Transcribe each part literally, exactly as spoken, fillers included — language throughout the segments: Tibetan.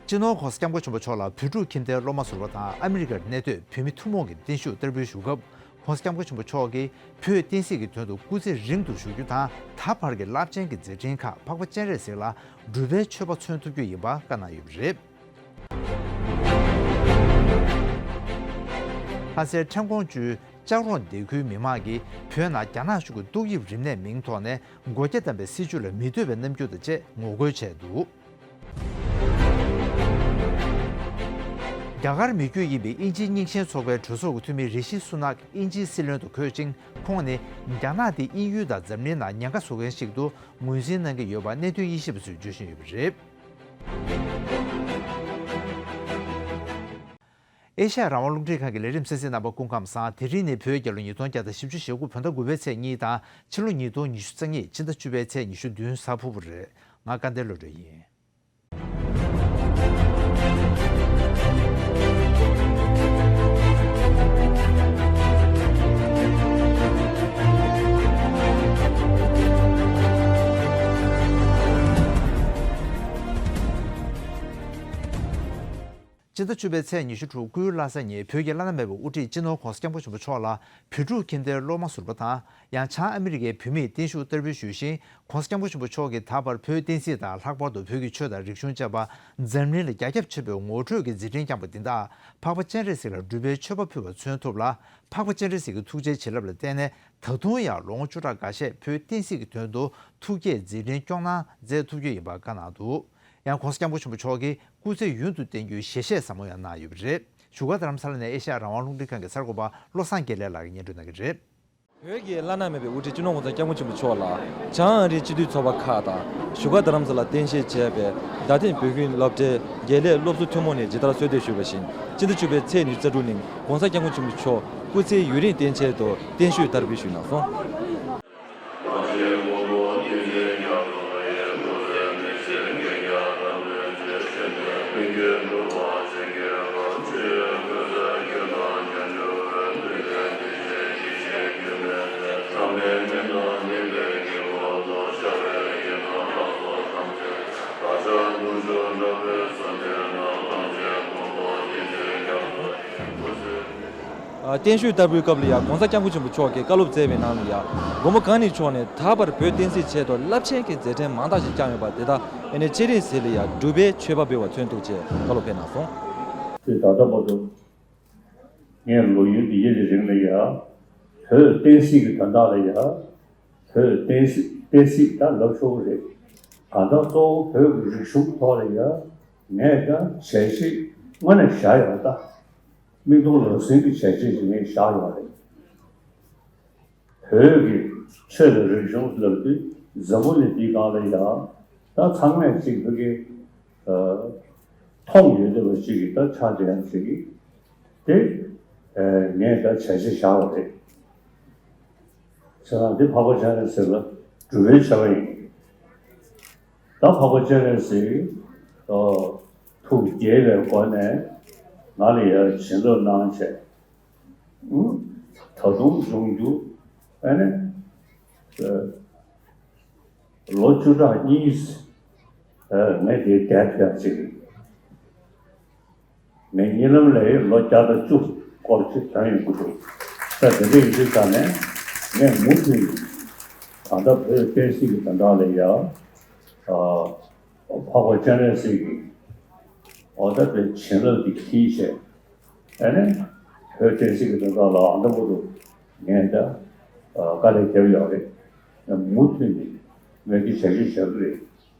སྤྱི་ནོར་༧གོང་ས་༧སྐྱབས་མགོན་ཆེན་པོ་མཆོག་ལ་བོད་ཕྲུག་ཁྱིམ་སྡེའི་སློབ་མ་ཟུར་པ་དང་ཨ་མི་རི་ཀར་གནས་སྡོད་བོད་མི་ཐུན་མོང་གིས་བརྟན་བཞུགས་བསྟར་འབུལ་ཞུ་སྐབས། ༧གོང་ས་༧སྐྱབས་མགོན་ཆེན་པོ་མཆོག་གིས་བོད་བསྟན་སྲིད་ཀྱི་དོན་དུ་སྐུ་ཚེ་རིང་དུ་བཞུགས་རྒྱུ་དང་། ད་བར་གྱི་རླབས་ཆེན་གྱི་མཛད་འཕྲིན་ཁག་འཕགས་པ་སྤྱན་རས་གཟིགས་ལ་སྒྲུབ་པའི་མཆོད་པ་མཚོན་ཐུབ་རྒྱུ་ཡིན་པ་བཀའ་གནང་ཡོད་པ་རེད། ལྷ་སའི་ཁྲེང་ཀོང་ཅུའི་ལྕགས་རོང་སྡེ་ཁུལ་མི་མང་གིས་བོད་ནང་རྒྱ་ནག་གཞུང་གི་ཏོག་དབྱིབས་རིམས་ནད་མིང་ཐོག་ནས་སྒོ་རྒྱ་བསྡམས་པའི་སྲིད་བྱུས་ལ་མི་འདོད་པའི་རྣམ་འགྱུར་དང་བཅས་ངོ་རྒོལ་བྱས་འདུག་རྒྱ་གར་མི་རྒྱུད་ཡིན་པའི་དབྱིན་ཇིའི་རྙིང་ཞེན་ཚོགས་པའི་གྲོས་ཚོགས་ཀྱི་འཐུས་མི་རི་ཤི་སུ་ནག་དབྱིན་ཇིའི་སྲིད་བློན་དུ་འཁོད་ཅིང་། ཁོང་ནི་རྒྱ་ནག་དེ་དབྱིན་ཡུལ་དང་འཛམ་གླིང་ནང་ཉེན་ཁ་བཟོ་མཁན་ཞིག་ཏུ་ངོས་འཛིན་གནང་གི་ཡོད་པ་གནད་དོན་དབྱེ་ཞིབ་པ་ཚོས་བརྗོད་བཞིན་ཡོད་པ་རེད། ཨེ་ཤ་ཡ་རང་དབང་རླུང་འཕྲིན་ཁང་གི་ལས་རིམ་གསན་གཟིགས་རྣམ་པ་སྐུ་ཁམས་བཟང་། དེ་རིང་ནི་བོད་རྒྱལ་ལོ་ཉིས་སྟོང་བརྒྱ་དང་བཞི་བཅུ་ཞེ་དགུ་བོད་ཟླ་དགུ་པའི་ཚེས་གཉིས་དང་ཕྱི་ལོ་ཉིས་སྟོང་ཉི་ཤུ་རྩ་གཉིས་ཕྱི་ཟླ་བཅུ་པའི་ཚེས་ཉི་ཤུ་བདུན་གཟའ་ཕུར་བུ་རེད། ང་སྐལ་ལྡན་བློ་གྲོས་ཡིན། སྤྱི་ཟླ་བཅུ་པའི་ཚེས་ཉི་ཤུ་དྲུག་སྐུའི་བླ་གཟའ་ཉིན་བོད་ཀྱི་བླ་ན་མེད་པའི་དབུ་ཁྲིད་སྤྱི་ནོར་༧གོང་ས་༧སྐྱབས་མགོན་ཆེན་པོ་མཆོག་ལ་བོད་ཕྲུག་ཁྱིམ་སྡེའི་སློབ་མ་ཟུར་པ་དང་། ཡང་བྱང་ཨ་མི་རི་ཀའི་བོད་མིས་བརྟན་བཞུགས་བསྟར་འབུལ་ཞུས་ཤིང་། ༧གོང་ས་༧སྐྱབས་མགོན་ཆེན་པོ་མཆོག་གིས་ད་བར་བོད་བསྟན་སྲིད་དང་། ལྷག་པར་དུ་བོད་ཀྱི་ཆོས་དང་རིག་གཞུང་བཅས་པ་འཛམ་གླིང་ལ་རྒྱ་ཁྱབ་ཆེན་པོའི་ངོ་སྤྲོད་ཀྱི་མཛད་འཕྲིན་བསྐྱངས་པ་འདི་དག་འཕགས་པ་སྤྱན་རས་གཟིགས་ལ་སྒྲུབ་པའི་མཆོད་པ་ཕུལ་བ་མཚོན་ཐུབ་ལ། འཕགས་པ་སྤྱན་རས་གཟིགས་ཀྱི་ཐུགས་རྗེའི་བྱིན་རླབས་ལ་བརྟེན་ནས། ད་དུང་ཡང་ལོ་ངོ་བཅུ་ཕྲག་འགའ་ཤས་བོད་བསྟན་སྲིད་ཀྱི་དོན་དུ་ཐུགས་བསྐྱེད་མཛད་འཕྲིན་སྐྱོང་གནང་མཛད་ཐུབ་རྒྱུ་ཡིན་པ་བཀའ་གནང་འདུག་ཡང་༧གོང་ས་༧སྐྱབས་མགོན་ཆེན་པོ་མཆོག་གིས་སྐུ་ཚེ་ཡུན་དུ་བརྟན་རྒྱུའི་ཞལ་བཞེས་ཟབ་མོ་ཡང་གནང་ཡོད་པ་རེད། བཞུགས་སྒར་རྡ་རམ་ས་ལ་ནས་ཨེ་ཤ་ཡ་རང་དབང་རླུང་འཕྲིན་ཁང་གི་གསར་འགོད་པ་བློ་བཟང་དགེ་ལེགས་ལགས་ཀྱིས་སྙན་སྒྲོན་གནང་གི་རེད། བོད་ཀྱི་བླ་ན་མེད་པའི་དབུ་ཁྲིད་སྤྱི་ནོར་༧གོང་ས་༧སྐྱབས་མགོན་ཆེན་པོ་མཆོག་ལ་བྱང་ཨ་རིའི་སྤྱི་འཐུས་ཚོགས་པ་ཁག་དང་བཞུགས་སྒར་རྡ་རམ་ས་ལ་རྟེན་གཞི་བྱས་པའི་རྡ་སྟེང་བོད་ཁྱིམ་སློབ་གྲྭའི་དགེ་ལས་སློབ་ཟུར་ཐུན་མོང་ནས་ཇི་ལྟར་གསོལ་འདེབས་ཞུས་པ་བཞིན། སྤྱི་ཟླ་བཅུ་པའི་ཚེས་ཉི་ཤུ་རྩ་དྲུག་ཉིན་༧གོང་ས་༧སྐྱབས་མགོན་ཆེན་པོ་མཆོག་སྐུ་ཚེ་ཡུན་རིང་བརྟན་ཆེད་དུ་བརྟན་བཞུགས་བསྟར་འབུལ་ཞུས་གནང་སོང་། ཨ། བརྟན་བཞུགས་བསྟར་འབུལ་སྐབས་ལ་ཡང་༧གོང་ས་༧སྐྱབས་མགོན་ཆེན་པོ་མཆོག་གིས་བཀའ་སློབ་སྩལ་བའི་ནང་ལ་ཡང་མགོན་པོ་གང་ཉིད་མཆོག་ནས་ད་བར་བོད་བསྟན་སྲིད་ཆེད་དུ་རླབས་ཆེན་གྱི་མཛད་འཕྲིན་མང་དག་ཞིག་བསྐྱངས་ཡོད་པ་དེ་དག་ཨ་ནི་སྤྱན་རས་གཟིགས་ལ་ཡང་སྒྲུབ་པའི་མཆོད་པ་འབུལ་བ་མཚོན་ཐུབ་ཅེས་བཀའ་སློབ་ཕེབས་གནང་སོང་། དེ་ད་ལྟ་བར་དུ་ངས་ལོ་ཡུན་འདི་ཡི་རིང་ལ་ཡང་བོད་བསྟན་སྲིད་ཀྱི་དོན་དག་ལ་ཡང་བོད་བསྟན་སྲིད་བསྟན་སྲིད་ད་ལབ་ཆོག་གི་རེད། ད་ལྟ་གཙོ་བོ་བོད་ཀྱི་རིག་གཞུང་ཐོག་ལ་ཡང་ངས་ཀྱང་བྱས་རྗེས་དངོས་གནས་བཞག་ཡོད་ད། མིག་མཐོང་ལག་ཟིན་གྱི་བྱས་རྗེས་ཞིག་ངས་བཞག་ཡོད་རེད། བོད་ཀྱི་ཆོས་དང་རིག་གཞུང་ལབ་དུས་འཛམ་བུ་གླིང་འདིའི་སྒང་ལ་ཡང་ད་ཚང་མས་ཅིག་ཕ་གི་མཐོང་ཡོད་བསྡད་པ་ཅིག་གི་ད་ཆ་དེ་ཡང་ཅིག་གི་དེ་ངས་ད་བྱས་རྗེས་བཞག་པ་རེད། བྱས་ཙང་འདི་འཕགས་པ་སྤྱན་རས་གཟིགས་ལ་སྒྲུབ་པའི་བྱ་བ་ཡིན། ད་འཕགས་པ་སྤྱན་རས་གཟིགས་ཐུགས་དགྱེས་པའི་སྒོ་ནས་ང་ལ་ཡར་བྱིན་རླབས་གནང་བྱས། ད་དུང་འབྱུང་འགྱུར་ཨ་ནི་ལོ་བཅུ་ཕྲག་གཉིས་ངས་དེ་བསྡད་ཐུབ་ཡག་ཅིག་ངས་གཉིད་ལམ་ལས་ལོ་བརྒྱ་དང་བཅུ་སྐོར་ཅིག་ཐོན་ཡོང་གི་འདུག་ད་དེ་འདྲ་ཡིན་དུས་ཙང་ནས་ངས་མུ་མཐུད་ནས་ད་ལྟ་བོད་བསྟན་སྲིད་ཀྱི་དོན་དག་ལ་ཡ་འཕགས་པ་སྤྱན་རས་གཟིགས་ཀྱི་འོ་ད་དེ་བྱིན་རླབས་ཀྱི་འཁྱིལ་བྱས། ཨ་ནི་བོད་བསྟན་སྲིད་ཀྱི་དོན་དག་ལ་ཨ་འདྲ་པོ་འདུག་ངས་ད་དཀའ་ལས་བརྒྱབ་ཡོད་རེད། མུ་མཐུད་ནས་ངས་འདི་བྱ་རྒྱུ་བྱ་གི་རེད།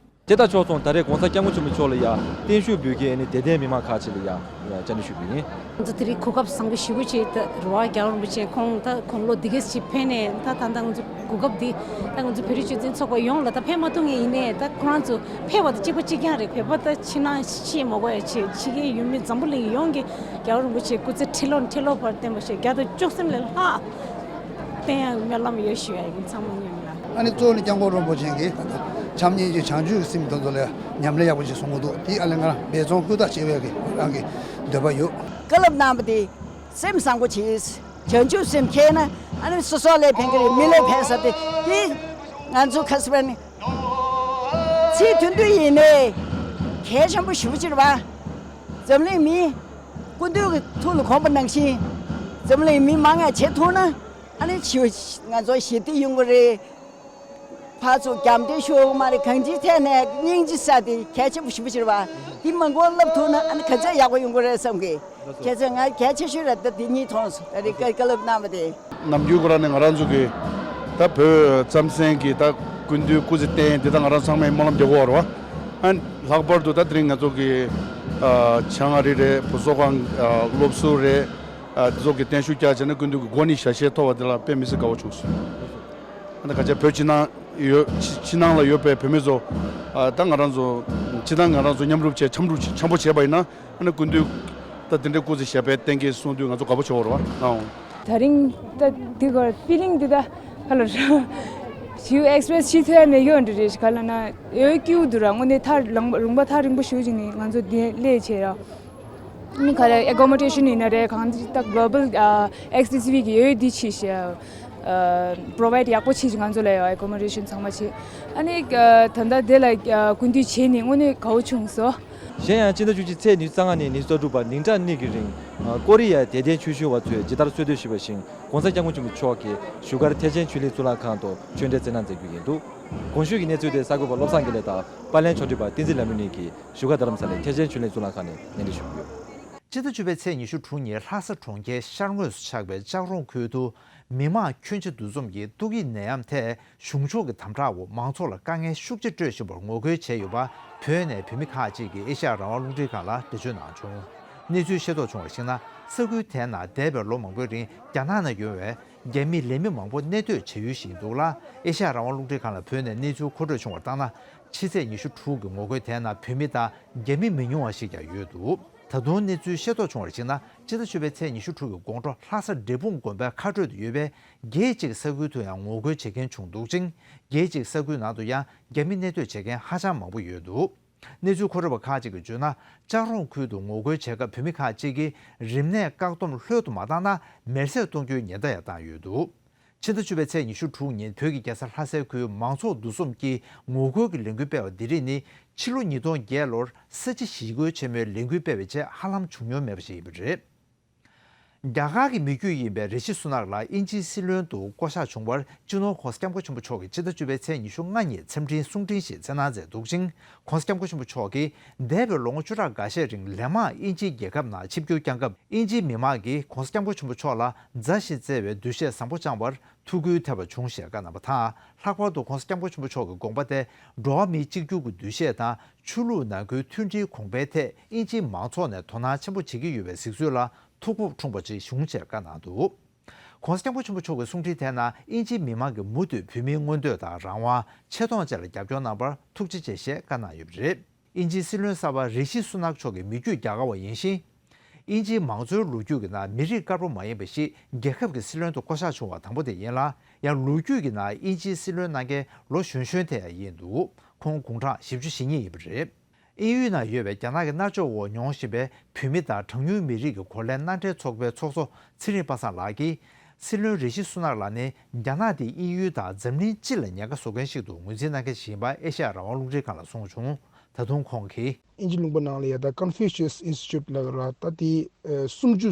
དེ་དང་ཕྱོགས་མཚུངས་ད་རེས་༧གོང་ས་༧སྐྱབས་མགོན་ཆེན་པོ་མཆོག་ལ་ཡང་བརྟན་བཞུགས་འབུལ་མཁན་ཨ་ནི་དད་ལྡན་མི་མང་ཁག་ཅིག་ལ་ཡང་བཅར་འདྲི་ཞུས་པ་ཡིན། ང་ཚོ་དེ་རིང་གོ་སྐབས་བཟང་པོ་ཞེ་པོ་ཅིག་ད་རེད་བ། རྒྱལ་བ་རིན་པོ་ཆེ་ཁོང་ད་དགུང་ལོ་འདི་གས་ཅིག་ཕེབས་ནས་ད་ད་ད་ང་ཚོ་གོ་སྐབས་འདི་ད་ང་ཚོ་བོད་རིགས་སྤྱི་མཐུན་ཚོགས་པ་ཡོངས་ལ་ད་ཕེབས་མ་ཐུབ་མཁན་ཡིན་ནའི་ད་ཁོ་རང་ཚོ་ཕེབས་པ་དང་གཅིག་པ་གཅིག་རྐྱང་རེད། བོད་པ་ད་ཕྱི་ནང་ཤེས་མ་དགོས་ཡ་ཆེ། ཕྱི་རྒྱལ་ཡུལ་མི་འཛམ་བུ་གླིང་ཡོངས་ཀྱི་རྒྱལ་བ་རིན་པོ་ཆེའི་སྐུ་ཚེ་ཁྲི་ལོ་ནས་ཁྲི་ལོ་བར་བརྟན་པ་ཞིག་བརྒྱ་དང་བཅུ་གསུམ་ལས་ལྷག་བརྟན་ཡག་སྨོན་ལམ་ཡོད་ཞུ་ཡ་ཡིན། ཚང་མ་མཉམ་ལ། ཨ་ནི་གཙོ་བོ་ནི་སྐྱབས་མགོན་རིན་པོ་ཆེ་གིས་བྱམས་སྙིང་རྗེ་བྱང་ཆུབ་ཀྱི་སེམས་དེ་ཚོ་ལ་ཉམས་ལེན་ཡག་པོ་ཞིག་གསུང་གི་འདུག་དེ་ཨ་ལས་ང་རང་འབད་བརྩོན་ཧུར་ཐག་བྱེད་པའི་གི་རང་གི་འདོད་པ་ཡོད། བཀའ་སློབ་གནང་བ་དེ་སེམས་བཟང་པོ་བྱས། བྱང་ཆུབ་སེམས་ཁྱེར་ན་ཨ་ནི་སོ་སོ་ལ་ཕན་གི་རེད། མི་ལ་ཕན་ས་དེ་དེ་ང་ཚོ་ཁ་སི་པ་ནི་ཚིག་དོན་དུ་ཡིན་ནའི་གལ་ཆེན་པོ་ཞེ་པོ་ཅིག་རེད་བ། འཛམ་གླིང་མི་སྐུ་མདུན་གྱི་ཐུགས་ལ་དགོངས་པ་ནང་བཞིན་འཛམ་གླིང་མི་མང་ང་བྱེད་ཐུབ་ན། ཨ་ནི་ཕྱི་ང་ཚོ་ཞི་བདེ་ཡོང་གི་རེད། ཕར་ཚུར་རྒྱབ་འདྲེ་ཤོར་གི་མ་རེད། གང་ཅིའི་ཐད་ནས་སྙིང་རྗེ་ས་དེ་གལ་ཆེན་པོ་ཞེ་པོ་ཅིག་རེད་པ། དེ་མང་པོ་བསླབ་ཐུབ་ན་ཨ་ནི་ག་ཚོད་ཡག་པོ་ཡོང་གི་རེད་བསམ་གི། ཁྱེད་ཚོས་ང་གལ་ཆེ་ཤོས་རེད། ད་དེ་གཉིས་མཐོང་སོང་། ད་རེས་བཀའ་བཀའ་སློབ་གནང་བ་དེ། ནམ་རྒྱུན་ཁོ་རང་ནས་ང་རང་ཚོ་གི་ད་བོད་རྩམ་ཟན་གྱི་ད་སྐུ་མདུན་སྐུ་ཚེ་བརྟན་འདི་ད་ང་རང་ཚང་མས་སྨོན་ལམ་རྒྱག་གི་ཡོད་རེད་པ། ཨ་ལྷག་པར་དུ་ད་དེ་རིང་ང་ཚོ་གི་ཨ་བྱང་ཨ་རི་རེད། བུ་གསོ་ཁང་ཨ་སློབ་ཟུར་རེད། ཨ་དེ་ཚོ་གི་བརྟན་བཞུགས་བསྐྱངས་བྱས་ནས་སྐུ་མདུན་གྱི་མགོ་ནས་ཞལ་བཞེས་ཐོབ་པ་དེ་ལ་དཔེ་མི་སྲིད་དགའ་བོ་བྱུང་སོང་། ཨ་ད་ག་ཅག་བོད་ཕྱི་ནང་ཡོད་ཕྱི་ཕྱི་ནང་ལ་ཡོད་པའི་བོད་མི་ཚོ་ཨ་ད་ང་རང་ཚོ་སྤྱིར་བཏང་ང་རང་ཚོ་མཉམ་རུབ་བྱས་འཆམ་རུབ་འཆམ་པོ་བྱས་པ་ཡིན་ན། ཨ་ནི་སྐུ་མདུན་ད་དེ་འདྲའི་སྐུ་ཚེ་ཞབས་པད་བརྟན་གྱིས་གསུངས་དུས་ང་ཚོ་དགའ་པོ་བྱེད་འོར་བ་ཨང་། ད་རིང་ད་འདི་གོ་ཕི་ལིང་འདི་ད་ཧ་ལོ་ཞུ་ཨེག་སི་པི་རེ་སི་ཞིག་ཐོན་ནས་ཡོད་འདྲ་རེད། ག་ལ་ན་ཡོད་སྐྱིད་འདུག་ར། དངོས་གནས་ཐག་རིང་པ་ཐག་རིང་པོ་ཞུ་ཅིག་ནི་ང་ཚོ་འདི་ལས་བྱེད་ར། ཨ་ནི་ག་ལ་ཨེ་ཀོ་མོ་ཌེ་ཤན་ཡིན་ན་རེད། གང་ཅི་ད་གློ་བལ་ཨེག་སི་ཊི་སི་བི་གི་ཡོད་འདི་ཆི་ཞེ་པོ་རོ་བའི་ཌི་ཡག་པོ་ཆི་ཞིག་ང་ཚོ་ལ་ཡོད། ཨེ་ཀོ་མོ་ཌེ་ཤན་ཚང་མ་ཆི། ཨ་ནི་ད་ལྟ་དེ་ལ་སྐུ་མདུན་བྱས་ནི་དངོས་གནས་དགའ་བོ་བྱུང་སོང་། གཞན་ཡང་སྤྱི་ཟླ་བཅུ་གཅིག་ཚེས་ཉི་ཤུ་རྩ་ལྔ་ནས་ཉི་ཤུ་རྩ་དྲུག་བར་ཉིན་གྲངས་གཉིས་ཀྱི་རིང་ཀོ་རི་ཡའི་དད་ལྡན་ཆོས་ཞུ་བ་ཚོས་ཇི་ལྟར་གསོལ་འདེབས་ཞུས་པ་བཞིན་༸གོང་ས་༸སྐྱབས་མགོན་ཆེན་པོ་མཆོག་གིས་བཞུགས་སྒར་ཐེག་ཆེན་ཆོས་གླིང་གཙུག་ལག་ཁང་དུ་ཆོས་འབྲེལ་སྩལ་གནང་མཛད་རྒྱུ་ཡིན་འདུག་གོང་ཞུས་ཀྱི་གནས་ཚུལ་དེ་གསར་འགོད་པ་བློ་བཟང་དགེ་ལེགས་དང་པར་ལེན་ཕྱོགས་སྒྲིག་པ་བསྟན་འཛིན་ལྷ་མོ་གཉིས་ཀྱིས་བཞུགས་སྒར་རྡ་རམ་ས་ལའི་ཐེག་ཆེན་ཆོས་གླིང་གཙུག་ལག་ཁང་ནས་སྙན་སྒྲོན་ཞུས་ཡོད། སྤྱི་ཟླ་བཅུ་པའི་ཚེས་ཉི་ཤུ་དྲུག་ཉིན་ལྷ་ས་གྲོང་ཁྱེར་ཤར་ངོས་སུ་ཆགས་པའི་ལྕགས་རོང་ཁུལ་དུ་མི་དམངས་ཁྱོན་ཆེ་འདུ་འཛོམས་ཀྱིས་ཏོག་དབྱིབས་ནད་ཡམས་ཐད་གཞུང་ཕྱོགས་ཀྱི་དམ་དྲག་འོག་མང་ཚོགས་ལ་དཀའ་ངལ་ཤུགས་ཆེ་སྤྲོད་བཞིན་པར་ངོ་རྒོལ་བྱས་ཡོད་པ། བོད་ནས་བོད་མི་ཁག་ཅིག་གིས་ཨེ་ཤ་ཡ་རང་དབང་རླུང་འཕྲིན་ཁང་ལ་འགྲེལ་བརྗོད་གནང་བྱུང་། གནས་ཚུལ་ཤེས་རྟོགས་བྱུང་བར་གཞིགས་ན། ས་ཁུལ་དེའི་ནང་འདས་པའི་ལོ་མང་པོའི་རིང་རྒྱ་ནག་ནང་ཡོད་པའི་རྒྱ་མི་ལས་མི་མང་པོ་གནས་སྡོད་བྱ་ཡུལ་ཞིག་ཡིན་འདུག་ལ། ཨེ་ཤ་ཡ་རང་དབང་རླུང་འཕྲིན་ཁང་ལ་བོད་ནས་གནས་ཚུལ་མཁོ་སྤྲོད་བྱུང་བར་བརྟག་ན། ཕྱི་ཚེས་ཉི་ཤུ་དྲུག་གི་ངོ་རྒོལ་དེའི་ནང་བོད་མི་དང་རྒྱ་མི་མི་ཉུང་བ་ཞིག་ཀྱང་ཡོད་འདུག་ད་དུང་གནས་ཚུལ་ཤེས་རྟོགས་བྱུང་བར་གཞིགས་ན། སྤྱི་ཟླ་བཅུ་པའི་ཚེས་ཉི་ཤུ་དྲུག་གི་དགོང་དྲོ་ལྷ་ས་འབྲས་སྤུངས་དགོན་པའི་ཁ་སྤྲོད་དུ་ཡོད་པའི་རྒྱལ་གཅིག་ས་ཁུལ་དུ་ཡང་ངོ་རྒོལ་བྱེད་མཁན་བྱུང་འདུག་ཅིང་། རྒྱལ་གཅིག་ས་ཁུལ་ནང་དུ་ཡང་རྒྱ་མི་གནས་སྡོད་བྱེད་མཁན་ཧ་ཅང་མང་པོ་ཡོད་འདུག་གནས་ཚུལ་མཁོ་སྤྲོད་པ་ཁག་ཅིག་གིས་བརྗོད་ན། ལྕགས་རོང་ཁུལ་དུ་ངོ་རྒོལ་བྱེད་སྐབས་བོད་མི་ཁག་ཅིག་གིས་རིམས་ནད་བཀག་སྡོམ་ལྷོད་དུ་མ་བཏང་ན་མེར་སྲེག་གཏོང་རྒྱུའི་ཉེན་བརྡ་ཡང་བཏང་ཡོད་འདུག་ཕྱི་ཟླ་བཅུ་པའི་ཚེས་ཉི་ཤུ་དྲུག་ཉིན་བོད་ཀྱི་རྒྱལ་ས་ལྷ་སའི་ཁུལ་མང་ཚོགས་འདུ་འཛོམས་ཀྱིས་ངོ་རྒོལ་གྱི་ལས་འགུལ་སྤེལ་བ་འདི་རིགས་ནི། ཕྱི་ལོ་ཉིས་སྟོང་བརྒྱད་ལོར་ས་བྱི་ཞི་རྒོལ་ཆེན་མོའི་ལས་འགུལ་སྤེལ་བའི་རྗེས་ཧ་ལམ་བྱུང་མྱོང་མེད་པ་ཞིག་ཡིན་པ་རེད། རྒྱ་གར་གྱི་མི་རྒྱུད་ཡིན་པའི་རི་ཤི་སུ་ནག་ལགས་དབྱིན་ཇིའི་སྲིད་བློན་དུ་བསྐོ་གཞག་བྱུང་བར། སྤྱི་ནོར་༸གོང་ས་༸སྐྱབས་མགོན་ཆེན་པོ་མཆོག་གིས་སྤྱི་ཟླ་བཅུ་པའི་ཚེས་ཉི་ཤུ་ལྔ་ཉིན་འཚམས་འཕྲིན་གསུང་འཕྲིན་ཞིག་སྩལ་གནང་མཛད་འདུག་ཅིང་། ༸གོང་ས་༸སྐྱབས་མགོན་ཆེན་པོ་མཆོག་གིས་འདས་པའི་ལོ་ངོ་བཅུ་ཕྲག་འགའ་ཤས་རིང་ལན་མང་དབྱིན་ཇིའི་རྒྱལ་ཁབ་ནང་ཆིབས་བསྒྱུར་བསྐྱངས་སྐབས། དབྱིན་ཇིའི་མི་མང་གིས་༸གོང་ས་༸སྐྱབས་མགོན་ཆེན་པོ་མཆོག་ལ་མཛའ་ཞིང་བརྩེ་བའི་འདུ་ཤེས་བཟང་པོ་བཅངས་པར་ཐུགས་ཁུར་ཐེབས་པ་བྱུང་ཞེས་བཀའ་གནང་བ་དང་། ལྷག་པར་དུ་༸གོང་ས་༸སྐྱབས་མགོན་ཆེན་པོ་མཆོག་གི་དགོངས་པ་དེ་འགྲོ་བ་མིའི་གཅིག་གྱུར་གྱི་འདུ་ཤེས་དང་། ཆོས་ལུགས་ནང་ཁུལ་མཐུན་སྒྲིལ་གོང་འཕེལ་ཐད་དབྱིན་ཇིའི་མང་ཚོགས་ནས་དོ་སྣང་ཆེན་པོ་བྱེད་ཀྱི་ཡོད་པའི་གཟིགས་ཚུལ་ལ་ཐུགས་ཕོག་འཁྲུངས་པ་ཅིག་བྱུང་ཞེས་བཀའ་གནང་འདུག ༸གོང་ས་༸སྐྱབས་མགོན་ཆེན་པོ་མཆོག་གི་གསུང་འཕྲིན་དེའི་ནང་དབྱིན་ཇིའི་མི་མང་གིས་མུ་མཐུད་བོད་མིའི་མངོན་འདོད་དང་རང་དབང་། ཆེ་མཐོང་བཅས་ལ་རྒྱབ་སྐྱོར་གནང་བར་ཐུགས་རྗེ་ཆེ་ཞེས་བཀའ་གནང་ཡོད་པ་རེད། དབྱིན་ཇིའི་སྲིད་བློན་གསར་པ་རི་ཤི་སུ་ནག་མཆོག་གི་མི་རྒྱུད་རྒྱ་གར་བ་ཡིན་ཞིང་། དབྱིན་ཇིའི་མང་གཙོའི་ལོ་རྒྱུས་ཀྱི་ནང་མི་རིགས་དཀར་པོ་མ་ཡིན་པ་ཞིག་རྒྱལ་ཁབ་ཀྱི་སྲིད་བློན་དུ་བསྐོ་གཞག་བྱུང་བ་དང་པོ་དེ་ཡིན་ལ། ཡང་ལོ་རྒྱུས་ཀྱི་ནང་དབྱིན་ཇིའི་སྲིད་བློན་གནང་མཁན་ལོ་གཞོན་གཞོན་དེ་ཡང་ཡིན་འདུག་ཁོང་དགུང་གྲངས་བཞི་བཅུ་ཞེ་གཉིས་ཡིན་པ་རེད། དབྱིན་ཡུལ་ནང་ཡོད་པའི་རྒྱ་ནག་གི་མནར་གཅོད་འོག་མྱོང་བཞིན་པའི་བོད་མི་དང་གྲངས་ཉུང་མི་རིགས་ཀྱི་གོ་ལའི་མནའ་འབྲེལ་ཚོགས་པའི་ཚོགས་གཙོ་ཚེ་རིང་པ་སངས་ལགས་ཀྱིས། སྲིད་བློན་རི་ཤི་སུ་ནག་ལགས་ནི་རྒྱ་ནག་འདི་དབྱིན་ཡུལ་དང་འཛམ་གླིང་སྤྱི་ལ་ཉེན་ཁ་བཟོ་མཁན་ཞིག་ཏུ་ངོས་འཛིན་གནང་མཁན་ཞིག་ཡིན་པ་ཨེ་ཤ་ཡ་རང་དབང་རླུང་འཕྲིན་ཁང་ལ་གསུངས་བྱུང་། ད་དུང་ཁོང་གིས། དབྱིན་ཇི་ལུང་པ་ནང་ལ་ཡ་ད་Confucius Institute་ལ་ར་ད་དེ་ཨ་གསུམ་བཅུ་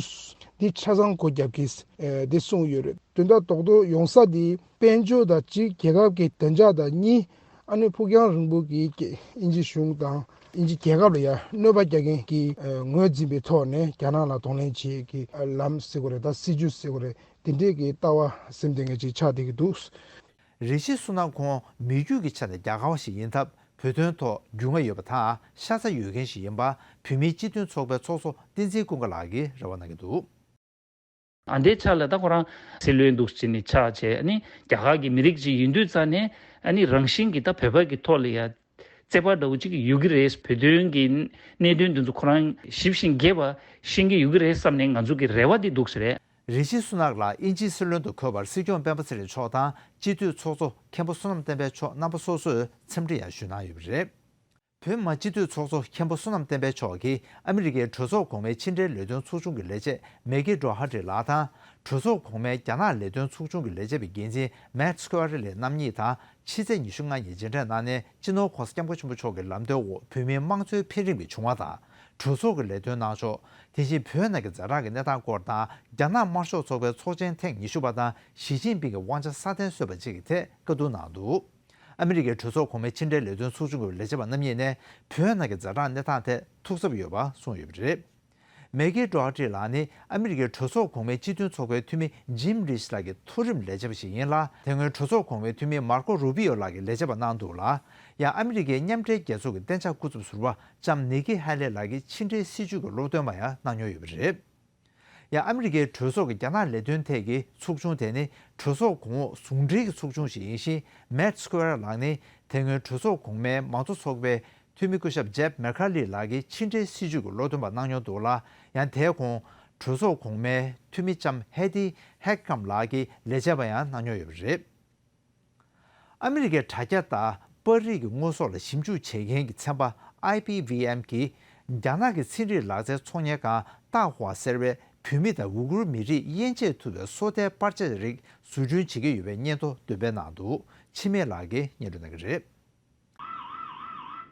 འདི་ཆ་ཚང་སྒོ་རྒྱབ་ཀྱིས་ཨ་དེ་གསུངས་ཡོད་རེད། དོན་དག་རྡོག་རྡོག་ཡོང་ས་དེ་དཔལ་འབྱོར་དང་གཅིག་རྒྱལ་ཁབ་ཀྱི་བདེ་འཇགས་དང་གཉིས། ཨ་ནི་ཕུགས་རྒྱང་རིང་པོ་གི་དབྱིན་ཇི་གཞུང་དང་དབྱིན་ཇི་རྒྱལ་ཁབ་ལ་ཡང་གནོད་པ་རྒྱག་མཁན་གྱི་ཨ་ངོས་འཛིན་པའི་ཐོག་ནས་རྒྱ་ནག་ལ་གདོང་ལེན་བྱེད་ཀྱི་ཨ་ལམ་ཟེར་དགོས་རེད། ད་སྲིད་ཇུས་ཟེར་དགོས་རེད། དེ་འདྲས་ཀྱི་ལྟ་བ་སེམས་གཏིང་ནས་ཅིག་ཆགས་བསྡད་ཀྱི་འདུག་རི་ཤི་སུ་ནག་ཁོང་མི་རྒྱུད་ཀྱི་ཆ་ནས་རྒྱ་གར་བ་ཞིག་ཡིན་སྟབས། བོད་དོན་ཐོག་རྒྱུས་མངའ་ཡོད་པ་དང་ཤ་ཚ་ཡོད་མཁན་ཞིག་ཡིན་པ་བོད་མིའི་སྤྱི་མཐུན་ཚོགས་པའི་ཚོགས་གཙོ་བསྟན་འཛིན་ཀུན་དགའ་ལགས་ཀྱིས་རེ་བ་གནང་གི་འདུག་ཨ་འདྲའི་ཆ་ལ་ད་ཁོ་རང་སྲིད་བློན་འདུག་ཅེས་ནས་ཆགས་བྱས། ཨ་ནི་རྒྱ་གར་གྱི་མི་རིགས་ཅིག་ཡིན་དུས་ཙང་ནས། ཨ་ནི་རང་བཞིན་གྱིས་ད་བོད་པ་གི་ཐོག་ལ་ཡ་རྩོད་པ་འདྲ་བོ་ཅིག་ཡོད་ཀྱི་རེད། བོད་དོན་གྱི་གནད་དོན་འདི་ཚོ་ཁོ་རང་ཞིབ་ཅིང་རྒྱས་པ་ཤེས་ཀྱི་ཡོད་ཀྱི་རེད་བསམ་ནས་ང་ཚོ་གི་རེ་བ་འདི་འདུག་ཟེར་རེད། རི་ཤི་སུ་ནག་ལགས་དབྱིན་ཇིའི་སྲིད་བློན་དུ་འཁོད་པར་སྲིད་སྐྱོང་སྤེན་པ་ཚེ་རིང་མཆོག་དང་སྤྱི་འཐུས་ཚོགས་གཙོ་མཁན་པོ་བསོད་ནམས་བསྟན་འཕེལ་མཆོག་རྣམ་པ་སོ་སོས་འཚམས་འདྲི་ཡང་ཞུས་གནང་ཡོད་པ་རེད། བོད་མི་མང་སྤྱི་འཐུས་ཚོགས་གཙོ་མཁན་པོ་བསོད་ནམས་བསྟན་འཕེལ་མཆོག་གིས་ཨ་མི་རི་ཀའི་གྲོས་ཚོགས་གོང་མའི་ཕྱི་འབྲེལ་ལས་དོན་ཚོགས་ཆུང་གི་ལས་བྱེད་མེག་ཀི་ཌོ་ཧར་ཊི་ལགས་དང་། གྲོས་ཚོགས་གོང་མའི་རྒྱ་ནག་ལས་དོན་ཚོགས་ཆུང་གི་ལས་བྱེད་པའི་འགན་འཛིན་མེཊ་སི་ཀུ་ཨ་རི་ལེ་རྣམ་གཉིས་དང་ཕྱི་ཚེས་ཉི་ཤུ་ལྔ་ཉིན་མཇལ་འཕྲད་གནང་ནས། སྤྱི་ནོར་༸གོང་ས་༸སྐྱབས་མགོན་ཆེན་པོ་མཆོག་གི་ལམ་སྟོན་འོག་བོད་མིའི་དམངས་གཙོའི་འཕེལ་རིམ་གྱི་བྱུང་བ་དང་། གྲོས་ཚོགས་ཀྱི་ལས་དོན་གནང་ཕྱོགས། དེ་བཞིན་བོད་ནང་གི་ཛ་དྲག་གི་གནས་སྟངས་སྐོར་དང་། རྒྱ་ནག་དམར་ཤོག་ཚོགས་པའི་ཚོགས་ཆེན་ཐེངས་ཉི་ཤུ་པ་དང་ཞི་ཅིན་ཕིང་གི་དབང་ཆ་སྲ་བརྟན་བཟོས་པ་བཅས་ཀྱི་ཐད་བཀའ་བསྡུར་གནང་འདུག་ཨ་མི་རི་ཀའི་གྲོས་ཚོགས་གོང་མའི་ཕྱི་འབྲེལ་ལས་དོན་ཚོགས་ཆུང་གི་ལས་བྱེད་པ་རྣམ་གཉིས་ནས་བོད་ནང་གི་ཛ་དྲག་གནས་སྟངས་ཐད་ཐུགས་འཚབ་ཡོད་པ་གསུངས་ཡོད་པ་རེད། མེག་གྷི་ཌོ་ཨར་ཊི་ལགས་ནི་ཨ་མི་རི་ཀའི་གྲོས་ཚོགས་གོང་མའི་སྤྱི་མཐུན་ཚོགས་པའི་འཐུས་མི་ཇིམ་རིཆ་ལགས་ཀྱི་མཐོ་རིམ་ལས་བྱེད་པ་ཞིག་ཡིན་ལ། དེ་སྔོན་གྲོས་ཚོགས་གོང་མའི་འཐུས་མི་མར་ཀོ་རུ་པི་ཡོ་ལགས་ཀྱི་ལས་བྱེད་པ་གནང་འདུག་ལ། ཡང་ཨ་མི་རི་ཀའི་མཉམ་འབྲེལ་རྒྱལ་ཚོགས་ཀྱི་གཏན་འཇགས་སྐུ་ཚབ་ཟུར་པ་ལྕམ་ནི་ཀི་ཧེ་ལེ་ལགས་ཀྱི་ཕྱི་འབྲེལ་སྲིད་ཇུས་ཀྱི་སློབ་སྟོན་པ་ཡང་གནང་མྱོང་ཡོད་པ་རེད། ཡང་ཨ་མི་རི་ཀའི་གྲོས་ཚོགས་ཀྱི་རྒྱ་ནག་ལས་དོན་ཐད་ཀྱི་ཚོགས་ཆུང་དེ་ནི་གྲོས་ཚོགས་གོང་འོག་ཟུང་འབྲེལ་གྱི་ཚོགས་ཆུང་ཞིག་ཡིན་ཞིང་། མེཊ་སི་ཀུ་ཝེར་ལགས་ནི་དེ་སྔོན་གྲོས་ཚོགས་གོང་མའི་མང་གཙོ་ཚོགས་པའི་འཐུས་མི་སྐུ་ཞབས་ཇེབ་མེར་ཁ་ལི་ལགས་ཀྱི་ཕྱི་འབྲེལ་སྲིད་ཇུས་ཀྱི་སློབ་སྟོན་པ་གནང་མྱོང་འདུག་ལ། ཡང་དེའི་གོང་གྲོས་ཚོགས་གོང་མའི་འཐུས་མི་ལྕམ་ཧེ་ཏི་ཧེག་ཀམ་ལགས་ཀྱི་ལས་བྱེད་པ་ཡང་གནང་མྱོང་ཡོད་པ་རེད། ཨ་མི་རི་ཀའི་དྲ་རྒྱ་དང་པར་རིས་ཀྱི་དངོས་ཟོག་ལ་ཞིབ་འཇུག་བྱེད་མཁན་གྱི་ཚན་པ་ཨའི་པི་ཝི་ཨེམ་གྱིས་རྒྱ་ནག་གི་ཚན་རིག་ལག་རྩལ་ཚོང་གཉེར་ཁང་ཏཱ་ཧྭ་ཟེར་བས་བོད་མི་དང་ཝུ་གུར་མི་རིགས་དབྱེ་འབྱེད་ཐུབ་པའི་སོ་ལྟའི་པར་ཆས་རིགས་བཟོ་སྐྲུན་བྱེད་ཀྱི་ཡོད་པའི་སྙན་ཐོ་འདོན་སྤེལ་གནང་འདུག་འཆི་མེད་ལགས་ཀྱིས་སྙན་སྒྲོན་གནང་གི་རེད།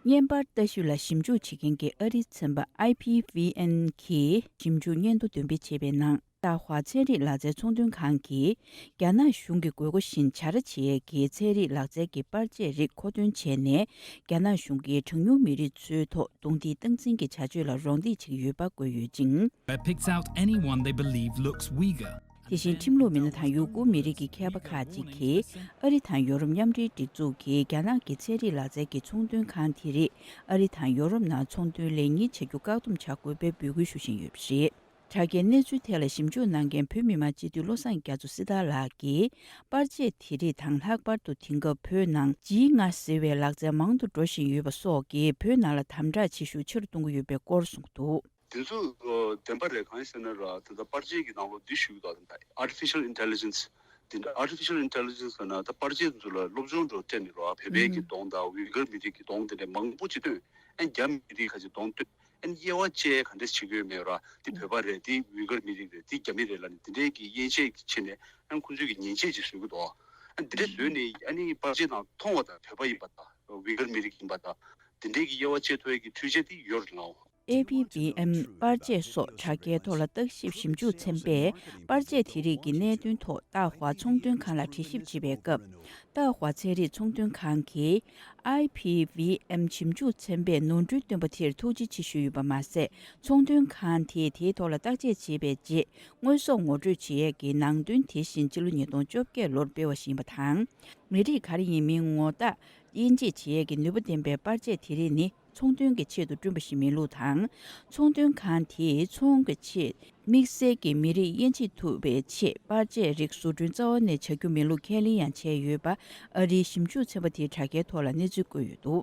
བརྙན་པར་ལྟ་ཞིབ་ལ་ཞིབ་འཇུག་བྱེད་མཁན་གྱི་ཨ་རིའི་ཚན་པ་ཨའི་པི་ཝི་ཨེམ་གྱིས་ཞིབ་འཇུག་སྙན་ཐོ་འདོན་སྤེལ་བྱས་པའི་ནང་། ཏཱ་ཧྭ་ཚན་རིག་ལག་རྩལ་ཚོང་དོན་ཁང་གིས་རྒྱ་ནག་གཞུང་གི་དགོས་མཁོ་བཞིན་བྱ་ར་བྱེད་ཡས་ཀྱི་ཚན་རིག་ལག་རྩལ་གྱི་པར་ཆས་རིགས་མཁོ་འདོན་བྱས་ནས། རྒྱ་ནག་གཞུང་གིས་གྲངས་ཉུང་མི་རིགས་ཚོའི་ཐོག་རྡུང་རྡེག་སྟངས་འཛིན་གྱི་བྱ་སྤྱོད་ལ་རོགས་འདེགས་བྱེད་ཀྱི་ཡོད་པ་བཀོད་ཡོད་ཅིང་། It picks out anyone they believe looks Uyghur. དེ་བཞིན་ཁྲིམས་ལུགས་མི་སྣ་དང་ཡུ་གུར་མི་རིགས་ཀྱི་མཁས་པ་ཁག་ཅིག་གིས་ཨ་རི་དང་ཡོ་རོབ་མཉམ་འབྲེལ་སྒྲིག་འཛུགས་ཀྱིས་རྒྱ་ནག་གི་ཚན་རིག་ལག་རྩལ་གྱི་ཚོང་དོན་ཁང་དེ་རིགས་ཨ་རི་དང་ཡོ་རོབ་ནང་ཚོང་དོན་ལེགས་གཉིས་བྱ་རྒྱུ་བཀག་སྡོམ་བྱ་དགོས་པའི་འབོད་སྐུལ་ཞུ་བཞིན་ཡོད་པ་རེད། དྲ་རྒྱའི་གནས་ཚུལ་ཐད་ལ་ཞིབ་འཇུག་གནང་མཁན་བོད་མི་མང་སྤྱི་འཐུས་བློ་བཟང་རྒྱ་མཚོ་སྲི་ཐར་ལགས་ཀྱིས། པར་ཆས་དེ་རིགས་དང་ལྷག་པར་དུ་དེང་སྐབས་བོད་ནང་ཇི་ལྔ་ཟེར་བའི་ལག་རྩལ་མང་དུ་འགྲོ་བཞིན་ཡོད་པ་སོགས་ཀྱིས་བོད་ནང་ལ་དམ་དྲག་བྱེད་ཤུགས་ཆེ་རུ་གཏོང་གི་ཡོད་པའི་སྐོར་གསུངས་འདུག་དེ་ཚོ་བདེན་པ་རེད། གང་ཡིན་ཟེར་ན་ར། ད་ལྟ་པར་ཆས་ཀྱི་ནང་ལོགས་འདི་ཞུགས་དང་། Artificial Intelligence། འདི་འདྲ་Artificial Intelligence ཟེར་ན་ད་པར་ཆས་ཚོ་ལ་སློབ་སྦྱོང་འགྲོ་སྤྲད་ནས་ར། བོད་པའི་གི་གདོང་དང་ཝི་གར་མི་རིགས་ཀྱི་གདོང་དེ་འདྲ་མང་པོ་ཅིག་སྟོན། ཨན་རྒྱ་མི་རིགས་ཁ་ཅིག་གདོང་སྟོན། ཨན་དབྱེ་བ་བཅས་ག་འདྲས་བྱེད་ཀྱི་ཡོད་མེད་ར། འདི་བོད་པ་རེད། འདི་ཝི་གར་མི་རིགས་རེད། འདི་རྒྱ་མི་རེད་ལབ་ནས་འདི་འདྲས་ཀྱི་དབྱེ་འབྱེད་བྱས་ནས་ཨན་ཁོང་ཚོས་ཀྱི་མཉེན་ཆས་ཅིག་བཟོ་གི་འདུག་ཨན་འདི་འདྲས་བཟོས་ནས་ཨ་ནི་པར་ཆས་ནང་མཐོང་བ་དང་བོད་པ་ཡིན་པ་དང་ཝི་གར་མི་རིགས་ཡིན་པ་དང་འདི་འདྲས་ཀྱི་དབྱེ་བ་བཅད་ཐུབ་ཡས་ཀྱི་འཕྲུལ་ཆས་འདི་ཡོད་རེད་ལགས། ཨེ་པི་བི་ཨེམ་པར་ཆས་སོགས་དྲ་རྒྱའི་ཐོག་ལ་བརྟག་ཞིབ་ཞིབ་འཇུག་ཚན་པས་པར་ཆས་དེ་རིགས་ཀྱི་གནད་དོན་ཐོག་ཏཱ་ཧྭ་ཚོང་དོན་ཁང་ལ་དྲི་ཞིབ་བྱེད་པའི་སྐབས། ཏཱ་ཧྭ་ཚན་རིག་ཚོང་དོན་ཁང་གིས་ཨའི་པི་ཝི་ཨེམ་ཞིབ་འཇུག་ཚན་པས་ནོར་འཁྲུལ་བཏོན་པ་དེར་ཐུགས་རྗེ་ཆེ་ཞུས་ཡོད་པ་མ་ཟད། ཚོང་དོན་ཁང་དེས་དེའི་ཐོག་ལ་བརྟག་དཔྱད་བྱས་པའི་རྗེས། དངོས་ཟོག་ངོ་སྤྲོད་བྱེད་ཡས་ཀྱི་ནང་དོན་དེ་བཞིན་ཕྱི་ལོ་ཉིས་སྟོང་བཅོ་བརྒྱད་ལོར་སྤེལ་བ་ཞིག་ཡིན་པ་དང་། མི་རིགས་ག་རེ་ཡིན་མིན་ངོ་རྟགས་དབྱེ་འབྱེད་བྱེད་ཡས་ཀྱི་ནུས་པ་ལྡན་པའི་པར་ཆས་དེ་རིགས་ནི། ཚོང་དོན་གྱི་ཆེད་དུ་བསྐྲུན་པ་ཞིག་མིན་ལུགས་དང་། ཚོང་དོན་ཁང་དེས་ཚོང་གི་ཆེད་དམིགས་བསལ་གྱི་མི་རིགས་དབྱེ་འབྱེད་ཐུབ་པའི་ཆེད་པར་ཆས་རིགས་བཟོ་སྐྲུན་རྩ་བ་ནས་བྱ་རྒྱུ་མིན་ལུགས་ཁས་ལེན་ཡང་བྱས་ཡོད་པ་ཨ་རིའི་ཞིབ་འཇུག་ཚན་པ་དེའི་དྲ་རྒྱའི་ཐོག་ལ་གནས་ཚུལ་བཀོད་ཡོད་འདུག་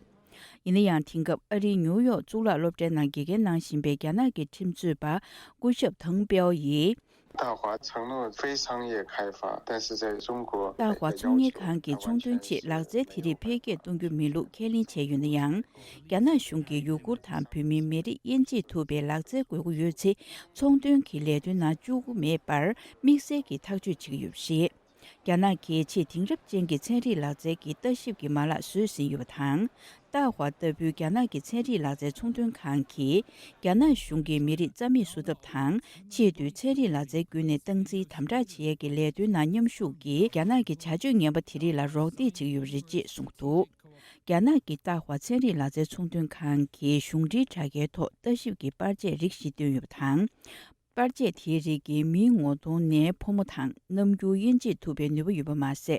ཡིན་ན་ཡང་དེང་སྐབས་ཨ་རིའི་ནིའུ་ཡོག་གཙུག་ལག་སློབ་གྲྭའི་ནང་དགེ་རྒན་གནང་བཞིན་པའི་རྒྱ་ནག་གི་ཁྲིམས་རྩོད་པ་སྐུ་ཞབས་ཐང་པའོ་ཡིས། 大华承诺非商业开放，但是在中国 ཏཱ་ཧྭ་ཚོང་གཉེར་ཁང་གིས་ཚོང་དོན་ཆེད་ལག་རྩལ་དེ་རིགས་འཕེལ་རྒྱས་གཏོང་རྒྱུ་མིན་ལུགས་ཁས་ལེན་བྱས་ཡོད་ན་ཡང་། རྒྱ་ནག་གཞུང་གིས་ཡུ་གུར་དང་བོད་མིའི་མི་རིགས་དབྱེ་འབྱེད་ཐུབ་པའི་ལག་རྩལ་དགོས་མཁོ་ཡོད་ཚེ། ཚོང་དོན་གྱི་ལས་དོན་ནང་བཅུག་གི་མེད་པར་དམིགས་བསལ་གྱིས་ཐག་གཅོད་བྱེད་ཀྱི་ཡོད་པ་རེད། རྒྱ་ནག་གིས་ཆེས་དེང་རབས་ཅན་གྱི་ཚན་རིག་ལག་རྩལ་གྱི་ལྟ་ཞིབ་ཀྱི་མ་ལག་བཟོས་ཟིན་ཡོད་པ་དང་། ཏཱ་ཧྭ་ལྟ་བུའི་རྒྱ་ནག་གི་ཚན་རིག་ལག་རྩལ་ཚོང་དོན་ཁང་གིས་རྒྱ་ནག་གཞུང་གིས་མི་རིགས་རྩ་མེད་བཟོ་ཐབས་དང་། ཆེས་མཐོའི་ཚན་རིག་ལག་རྩལ་བརྒྱུད་ནས་སྟངས་འཛིན་དམ་དྲག་བྱེད་ཡས་ཀྱི་ལས་དོན་ནང་མཉམ་ཞུགས་ཀྱིས་རྒྱ་ནག་གི་བྱ་སྤྱོད་ངན་པ་དེ་རིགས་ལ་རོགས་འདེགས་བྱེད་ཀྱི་ཡོད་པ་རེད་ཅེས་གསུངས་འདུག་རྒྱ་ནག་གི་ཏཱ་ཧྭ་ཚན་རིག་ལག་རྩལ་ཚོང་དོན་ཁང་གིས་གཞུང་འབྲེལ་དྲ་རྒྱའི་ཐོག་ལྟ་ཞིབ་ཀྱི་པར་ཆས་རིགས་ཤིག་བཏོན་ཡོད་པ་དང་། པར་ཆས་དེའི་རིགས་ཀྱིས་མིའི་ངོ་གདོང་ནས་ཕོ་མོ་དང་རྣམ་འགྱུར་དབྱེ་འབྱེད་ཐུབ་པའི་ནུས་པ་ཡོད་པ་མ་ཟད།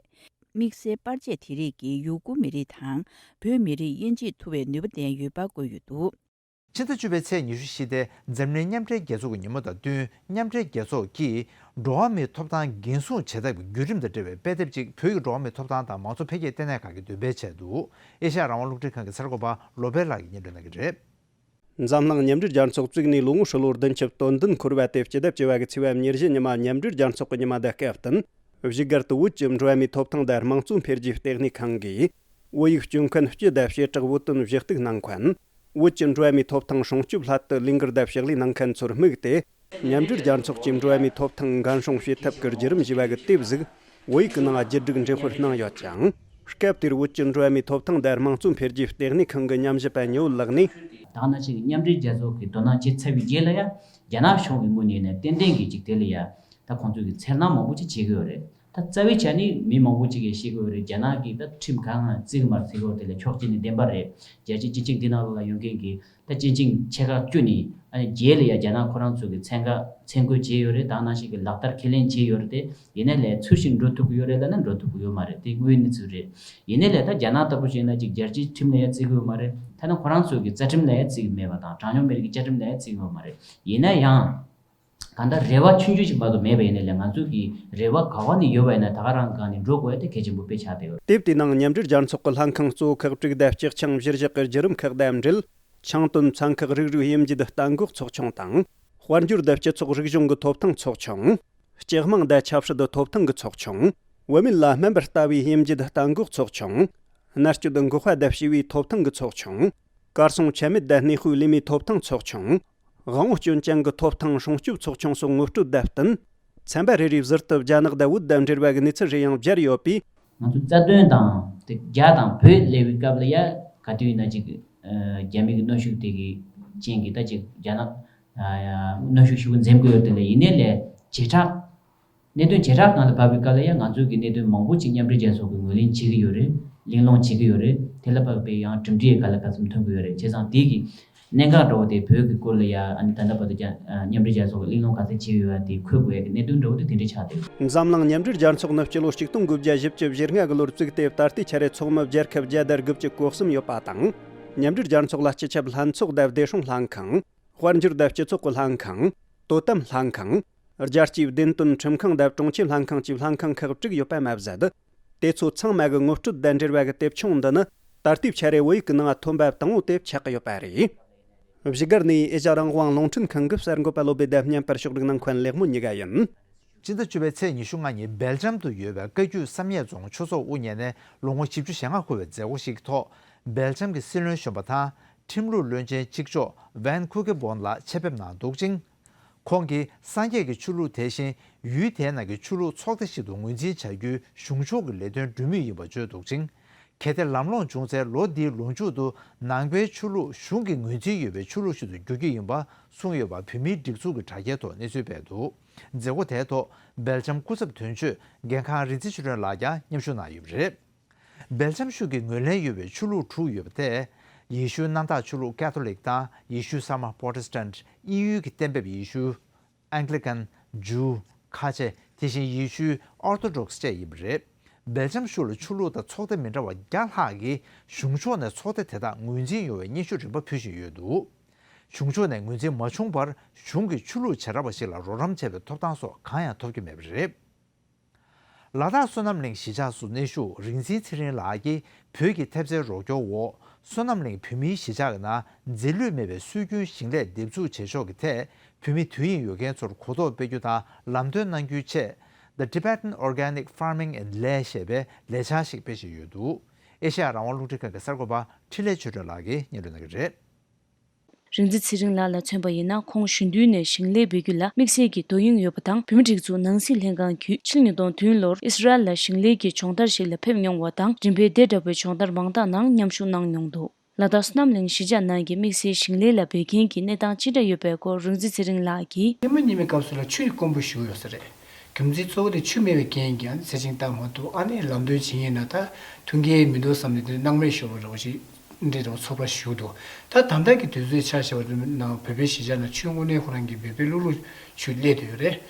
དམིགས་བསལ་པར་ཆས་དེ་རིགས་ཀྱིས་ཡུ་གུར་མི་རིགས་དང་བོད་མི་རིགས་དབྱེ་འབྱེད་ཐུབ་པའི་ནུས་པ་ལྡན་ཡོད་པ་བཀོད་ཡོད་འདུག་ཕྱི་ཟླ་བཅུ་པའི་ཚེས་ཉི་ཤུ་བཞི་སྟེ་འཛམ་གླིང་མཉམ་འབྲེལ་རྒྱལ་ཚོགས་ཀྱི་ཉིན་མོ་དང་བསྟུན། མཉམ་འབྲེལ་རྒྱལ་ཚོགས་ཀྱིས་འགྲོ་བ་མིའི་ཐོབ་ཐང་འགན་སྲུང་བྱེད་ཐབས་ཀྱི་བརྒྱུད་རིམ་དང་འབྲེལ་བའི་དཔེ་དེབ་ཅིག་བོད་ཀྱི་འགྲོ་བ་མིའི་ཐོབ་ཐང་དང་མང་གཙོ་འཕེལ་རྒྱས་ལྟེ་གནས་ཁང་གིས་འདོན་སྤེལ་བྱས་འདུག་ཨེ་ཤ་ཡ་རང་དབང་རླུང་འཕྲིན་ཁང་གི་གསར་འགོད་པ་བློ་བྷེ་ལགས་ཀྱིས་སྙན་སྒྲོན་གནང་གི་རེད། འཛམ་གླིང་མཉམ་འབྲེལ་རྒྱལ་ཚོགས་བཙུགས་ནས་ལོ་ངོ་ཧྲིལ་བོར་བདུན་ཅུ་དོན་བདུན་འཁོར་བ་སྟེ། སྤྱི་ཟླ་བཅུ་བ་གི་ཚེས་པ་ཉེར་བཞི་ཉི་མ་མཉམ་འབྲེལ་རྒྱལ་ཚོགས་ཀྱི་ཉི་མ་འདི་སྐབས་བསྟུན། བཞུགས་སྒར་དུ་བོད་ཀྱི་འགྲོ་བ་མིའི་ཐོབ་ཐང་དང་དམངས་གཙོ་འཕེལ་རྒྱས་ལྟེ་གནས་ཁང་གིས་བོད་ཡིག་སྤྱོད་མཁན་སྤྱི་དང་བྱེ་བྲག་བོད་དོན་བཞེས་གཏུག་གནང་མཁན། བོད་ཀྱི་འགྲོ་བ་མིའི་ཐོབ་ཐང་སྲུང་སྐྱོབ་སླད་དུ་ལས་འགུལ་དང་ཕྱག་ལས་གནང་མཁན་ཚོར་དམིགས་ཏེ། མཉམ་འབྲེལ་རྒྱལ་ཚོགས་ཀྱི་འགྲོ་བ་མིའི་ཐོབ་ཐང་འགན་སྲུང་བྱེད་ཐབས་ཀྱི་བརྒྱུད་རིམ་ཞེས་པ་གི་དེབ་ཟིག་བོད་ཡིག་གི་ནང་བརྒྱུད་སྒྲིག་འགྲེམས་སྤེལ་གནང་ཡོད་ཅིང་། སྐབས་དེར་བོད་ཀྱི་འགྲོ་བ་མིའི་ཐོབ་ཐང་དང་དམངས་གཙོ་འཕེལ་རྒྱས་ལྟེ་གནས་ཁང་གི་ཉམས་ཞིབ་པ་ཉི་འོད་ལགས་ནས། ད་ནང་བཞིན་མཉམ་འབྲེལ་རྒྱལ་ཚོགས་ཀྱི་དོ་སྣང་བྱས་ཚར་བའི་རྗེས་ལ་ཡང་རྒྱ་ནག་གཞུང་གི་ངོས་ནས་ནས་ཏན་ཏན་གྱི་ཅིག་དེ་ལ་ཡང་ད་ཁོང་ཚོས་ཀྱི་འཚེར་སྣང་མང་པོ་ཅིག་བྱེད་ཀྱི་ཡོད་རེད། ད་རྩ་བའི་ཆ་ནས་མི་མང་པོ་ཅིག་གིས་བཤད་ཀྱི་ཡོད་རེད། རྒྱ་ནག་གིས་ད་ཁྲིམས་གང་ཡང་བརྩི་གི་མ་རེད་ཟེར་གྱི་ཡོད་དེ་ལ་ཕྱོགས་གཅིག་ནས་བདེན་པ་རེད། རྒྱལ་སྤྱིའི་སྤྱི་ཆིངས་འདི་ནང་ལོགས་ལ་ཡོང་མཁན་གྱི་ད་སྤྱི་ཆིངས་ཆེ་ཁག་བཅུ་ནས་ཨ་ནི་བརྒྱད་ལ་ཡང་རྒྱ་ནག་ཁོ་རང་ཚོ་གི་མཚན་ག་མཚན་བཀོད་བྱས་ཡོད་རེད། དེ་ནང་བཞིན་གྱི་ལག་བསྟར་ཁས་ལེན་བྱས་ཡོད་རེད་དེ། ཡིན་ནའི་ལས་ཚུལ་བཞིན་འགྲོ་ཐུབ་ཀྱི་ཡོད་རེད་ལབ་ན་འགྲོ་ཐུབ་ཀྱི་ཡོད་མ་རེད། དེ་དངོས་ཡོད་གནས་ཚུལ་རེད། ཡིན་ནའི་ལས་ད་རྒྱ་ནག་ལྟ་བུ་བྱས་ན་ཅིག་རྒྱལ་སྤྱིའི་ཁྲིམས་ལ་ཡང་བརྩི་གི་ཡོད་མ་རེད། ཐ་ན་ཁོ་རང་ཚོ་གི་རྩ་ཁྲིམས་ལ་ཡང་བརྩི་གི་མེད་པ་དང་གྲངས་ཉུང་མི་རིགས་ཀྱི་བཅའ་ཁྲིམས་ལ་ཡང་བརྩི་གི་ཡོད་མ་རེད། ཡིན་ན་ཡང་། གང་ལྟར་རེ་བ་ཆུང་ཆུང་ཞིག་མ་གཏོགས་མེད་པ་ཡིན་ན་ལས་ང་ཚོ་གི་རེ་བ་ག་བ་ནས་ཡོད་པ་ཡིན་ན་ད་ག་རང་སྒང་ནས་འགྲོ་དགོས་ཡ་དེ་གལ་ཆེན་པོ་དཔེ་ཆགས་བསྡད་ཡོད། དེབ་དེའི་ནང་མཉམ་འབྲེལ་རྒྱལ་ཚོགས་ཀྱི་ལྷན་ཁང་གཙོ་བོ་ཁག་དྲུག་དང་སྤྱི་ཁྱབ་གཞིར་བཞག་གི་བརྒྱུད་རིམ་ཁག་དང་འབྲེལ། ཆིང་ཏོན་ཚན་ཁག་རིགས་རུས་དབྱེ་འབྱེད་གཏན་འགོག་ཚོགས་ཆུང་དང་། དཔལ་འབྱོར་དང་སྤྱི་ཚོགས་རིག་གཞུང་གི་ཐོབ་ཐང་ཚོགས་ཆུང་། སྤྱི་དམངས་དང་ཆབ་སྲིད་ཐོབ་ཐང་གི་ཚོགས་ཆུང་། བུད་མེད་ལ་སྨན་པར་ལྟ་བའི་དབྱེ་འབྱེད་གཏན་འགོག་ཚོགས་ཆུང་། མནར་གཅོད་འགོག་པ་དང་ཞི་བའི་ཐོབ་ཐང་གི་ཚོགས་ཆུང་། གར་སོང་ཆ་མེད་དང་གནས་སྤོས་ལས་མིའི་ཐོབ་ཐང་ཚོགས་ཆུང་། དབང་བོ་སྐྱོན་ཅན་གྱི་ཐོབ་ཐང་སྲུང་སྐྱོབ་ཚོགས་ཆུང་སོགས་ངོ་སྤྲོད་དང་བསྟུན། ཚན་པ་རེ་རེས་ཟུར་དུ་རྒྱ་ནག་དང་བོད་དང་འབྲེལ་བ་གི་གནས་ཚུལ་རེ་ཡང་སྦྱར་ཡོད་པས། ང་ཚོ་རྩ་དོན་དང་དེ་རྒྱ་དང་བོད་སླེབས་པའི་སྐབས་ལ་ཡ་ག་དུས་ཡིན་ན་ཅིག་རྒྱ་མི་གི་གནོན་ཤུགས་དེ་གི་རྐྱེན་གྱིས་ད་ཅིག་རྒྱ་ནག་གནོན་ཤུགས་ཞེ་པོ་འཛེམ་གི་ཡོད་དེ་ལས་ཡིན་ནའི་ལས་བྱེ་བྲག་གནད་དོན་བྱེ་བྲག་སྒང་ལ་བབས་པའི་སྐབས་ལ་ཡང་ང་ཚོ་གི་གནད་དོན་མང་པོ་ཅིག་མཉམ་འབྲེལ་རྒྱལ་ཚོགས་ཀྱིས་ངོས་ལེན་བྱེད་ཀྱི་ཡོད་རེད། གླེང་སློང་བྱེད་ཀྱི་ཡོད་རེད། དེ་ལ་བབས་པའི་ཡང་གྲུབ་འབྲས་ག་ལ་ག་ཚོད་ཐོན་གྱི་ཡོད་རེད། བྱས་ཙང་དེ་གི་གནད་འགག་འདྲ་བོ་དེ་བོད་ཀྱི་སྐོར་ལ་ཡ་ཨ་ནི་ད་ལྟ་བར་དུ་ཀྱང་མཉམ་འབྲེལ་རྒྱལ་ཚོགས་ཀྱིས་གླེང་སློང་ག་ཚོད་བྱས་ཡོད་ཡ་དེ་འཁོད་དགོས་ཡ་གི་གནད་དོན་འདྲ་བོ་དེ་དེ་འདྲ་ཆགས་བསྡད་ཡོད། འཛམ་གླིང་མཉམ་འབྲེལ་རྒྱལ་ཚོགས་ནི་སྤྱི་ལོ་ཆིག་སྟོང་དགུ་བརྒྱ་བཞི་བཅུ་ཞེ་ལྔ་གི་ལོར་བཙུགས་ཏེ་ད་ལྟའི་ཆ་རེ་ཚོགས་མི་བརྒྱ་ཁབ་བརྒྱ་དང་དགུ་བཅུ་གོ་གསུམ་ཡོད་པ་དང་། མཉམ་འབྲེལ་རྒྱལ་ཚོགས་ལ་སྤྱི་ཁྱབ་ལྷན་ཚོགས་དང་བདེ་སྲུང་ལྷན་ཁང་། དཔལ་འབྱོར་དང་སྤྱི་ཚོགས་ཀྱི་ལྷན་ཁང་། དོ་དམ་ལྷན་ཁང་། རྒྱལ་སྤྱིའི་བདེན་དོན་ཁྲིམས་ཁང་དང་གྲོང་ཁྱེར་ལྷན་ཁང་བཅས་ལྷན་ཁང་ཁག་དྲུག་ཡོད་པ་མ་ཟད། དེ་ཚོ་ཚང་མ་གི་ངོ་སྤྲོད་དང་འབྲེལ་བ་གི་དེབ་ཆུང་འདི་ནི་ད་ལྟའི་ཆ་རེ་བོད་ཡིག་གི་ནང་ཐོན་པ་དང་པོ་དེ་ཆགས་ཀྱི་ཡོད་པ་རེད། བཞུགས་སྒར་ནས་ཨེ་ཤ་རང་དབང་རླུང་འཕྲིན་ཁང་གི་གསར་འགོད་པ་བློ་བདེ་དང་བརྙན་པར་ཕྱོགས་སྒྲིག་གནང་མཁན་ལེགས་མོ་གཉིས་ཀ་ཡིན། སྤྱི་ཟླ་བཅུ་པའི་ཚེས་ཉི་ཤུ་ལྔ་ཉིན་སྦེལ་ཇམ་དུ་ཡོད་པའི་བཀའ་བརྒྱུད་བསམ་ཡས་རྫོང་ཆོས་ཚོགས་དབུ་བརྙེས་ནས་ལོ་ངོ་བཞི་བཅུ་ཞེ་ལྔ་འཁོར་བའི་མཛད་སྒོ་ཞིག་ཐོག་སྦེལ་ཇམ་གྱི་སྲིད་བློན་གཞོན་པ་དང་། ཁྲིམས་ལུགས་བློན་ཆེན་གཅིག་ལྕོགས་ཝན་ཁུ་ཁེ་བོན་ལགས་ཆེད་ཕེབས་གནང་འདུག་ཅིང་། ཁོང་གིས་སངས་རྒྱས་ཀྱི་ཆོས་ལུགས་དེ་བཞིན་ཡུལ་དེའི་ནང་གི་ཆོས་ལུགས་ཚོགས་སྡེ་ཞིག་ཏུ་ངོས་འཛིན་བྱ་རྒྱུའི་གཞུང་ཕྱོགས་ཀྱི་ལས་དོན་སྒྲུབ་མུས་ཡིན་པ་བརྗོད་འདུག་ཅིང་། གལ་ཏེ་ལམ་ལྷོང་བྱུང་ཚེ་ལོ་འདིའི་ལོ་མཇུག་ཏུ་ནང་པའི་ཆོས་ལུགས་གཞུང་གི་ངོས་འཛིན་ཡོད་པའི་ཆོས་ལུགས་ཤིག་ཏུ་འགྱུར་རྒྱུ་ཡིན་པ་གསུངས་ཡོད་པ་བོད་མིའི་སྒྲིག་འཛུགས་ཀྱི་དྲ་རྒྱའི་ཐོག་གནས་ཚུལ་སྤེལ་འདུག་མཛད་སྒོ་དེའི་ཐོག་སྦེལ་ཇམ་སྐུ་ཚབ་དོན་གཅོད་རྒན་ཁང་རིག་འཛིན་ཆོས་སྒྲོན་ལགས་ཀྱང་མཉམ་ཞུགས་གནང་ཡོད་པ་རེད། སྦེལ་ཇམ་གཞུང་གི་ངོས་ལེན་ཡོད་པའི་ཆོས་ལུགས་དྲུག་ཡོད་པ་སྟེ། ཡེ་ཤུའི་གནམ་བདག་ཆོས་ལུགས་ཀེ་ཐོ་ལིག་དང་ཡེ་ཤུའི་གསར་མ་པོ་ཏི་སི་ཊན། དབྱིན་ཡུལ་གྱི་གཏན་འབེབས་ཡེ་ཤུ། ཨན་གླི་ཀན། ཇུའུ། ཁ་ཆེ། དེ་བཞིན་ཡེ་ཤུའི་ཨོར་ཐོ་ཌོག་སི་བཅས་ཡིན་པ་རེད། སྦེལ་ཇམ་གཞུང་ལ་ཆོས་ལུགས་དང་ཚོགས་སྡེ་མི་འདྲ་བ་བརྒྱ་ལྷག་གིས་གཞུང་ཕྱོགས་ནས་ཚོགས་སྡེ་དེ་དག་ངོས་འཛིན་ཡོང་བའི་སྙན་ཞུ་རིམ་པ་ཕུལ་བཞིན་ཡོད་འདུག་གཞུང་ཕྱོགས་ནས་ངོས་འཛིན་མ་བྱུང་བར་གཞུང་གི་ཆོས་ལུགས་བྱེ་བྲག་པ་ཞིག་ལ་རོགས་རམ་བྱས་པའི་ཐོབ་ཐང་སོགས་གང་ཡང་ཐོབ་ཀྱི་མེད་པ་རེད། ལ་དྭགས་བསོད་ནམས་གླིང་གཞིས་ཆགས་སུ་གནས་བཞུགས་རིག་འཛིན་ཚེ་རིང་ལགས་ཀྱིས་བོད་ཀྱི་ཐེབས་རྩའི་རོགས་སྐྱོར་འོག་བསོད་ནམས་གླིང་བོད་མིའི་གཞིས་ཆགས་ཀྱི་ནང་རྫས་ལུད་མེད་པའི་སྲོལ་རྒྱུན་ཞིང་ལས་འདེབས་འཛུགས་བྱེད་ཕྱོགས་ཀྱི་ཐད་བོད་མི་དུས་ཡུན་ཡོད་མཁན་ཚོར་གོ་རྟོགས་སྤེལ་རྒྱུ་དང་ལམ་སྟོན་གནང་རྒྱུའི་ཆེད། The Tibetan Organic Farming and Lae ཞེས་པའི་ལས་འཆར་ཞིག་སྤེལ་བཞིན་ཡོད་འདུག་ཨེ་ཤ་ཡ་རང་དབང་རླུང་འཕྲིན་ཁང་གི་གསར་འགོད་པ་འཕྲིན་ལས་ཆོས་སྒྲོན་ལགས་ཀྱིས་སྙན་སྒྲོན་གནང་གི་རེད། རིག་འཛིན་ཚེ་རིང་ལགས་ལ་མཚོན་པ་ཡིན་ན། ཁོང་གཞོན་དུས་ནས་ཞིང་ལས་འབད་རྒྱུ་ལ་དམིགས་བསལ་གྱི་དོ་དབྱིངས་ཡོད་པ་དང་། བོད་མིའི་སྒྲིག་འཛུགས་ནང་སྲིད་ལྷན་ཁང་བརྒྱུད་ཕྱི་ལོ་ཉིས་སྟོང་བདུན་ལོར་ཨི་སི་རལ་ལ་ཞིང་ལས་ཀྱི་སྦྱོང་བརྡར་ཞིག་ལ་ཕེབས་མྱོང་བ་དང་། རིམ་པས་དེ་འདྲ་བའི་སྦྱོང་བརྡར་མང་དག་ནང་མཉམ་ཞུགས་གནང་མྱོང་འདུག་ལ་དྭགས་བསོད་ནམས་གླིང་གཞིས་ཆགས་ནང་གི་དམིགས་བསལ་ཞིང་ལས་ལ་འབད་མཁན་གྱི་གནས་སྟངས་ཅི་འདྲ་ཡོད་པའི་སྐོར་རིག་འཛིན་ཚེ་རིང་ལགས་ཀྱིས། སྐྱེས་མ་རྙིང་མའི་སྐབས་སུ་ལ་ཆུ་ཡི་དཀོན་པོ་ཞིག་ཡོད་ས་རེད། རྒྱུ་མཚན་གཙོ་བོ་དེ་ཆུ་མེད་པའི་རྐྱེན་གྱིས་ཨ་ནི་ཚེ་ཆེན་བཏང་མ་ཐུབ། ཨ་ནི་ལམ་སྟོན་བྱེད་མཁན་ན་ད་མཐུན་རྐྱེན་མི་འདུག་བསམ་ནས་དེ་སྣང་མེད་ཤོར་བ་འདྲ་བོ་ཞིག་འདྲ་བོ་ཚོར་བ་ཞིག་འདུག་ད་ད་ལྟ་གི་དུས་ཚོད་ཆ་བཞག་པ་ན་བོད་པའི་གཞིས་ཆགས་ན་ཆུ་དངོས་གནས་ཁོ་རང་གི་བོད་པའི་ལུག་ལུག་ཆུ་སླེབས་བསྡད་ཡོད་རེད།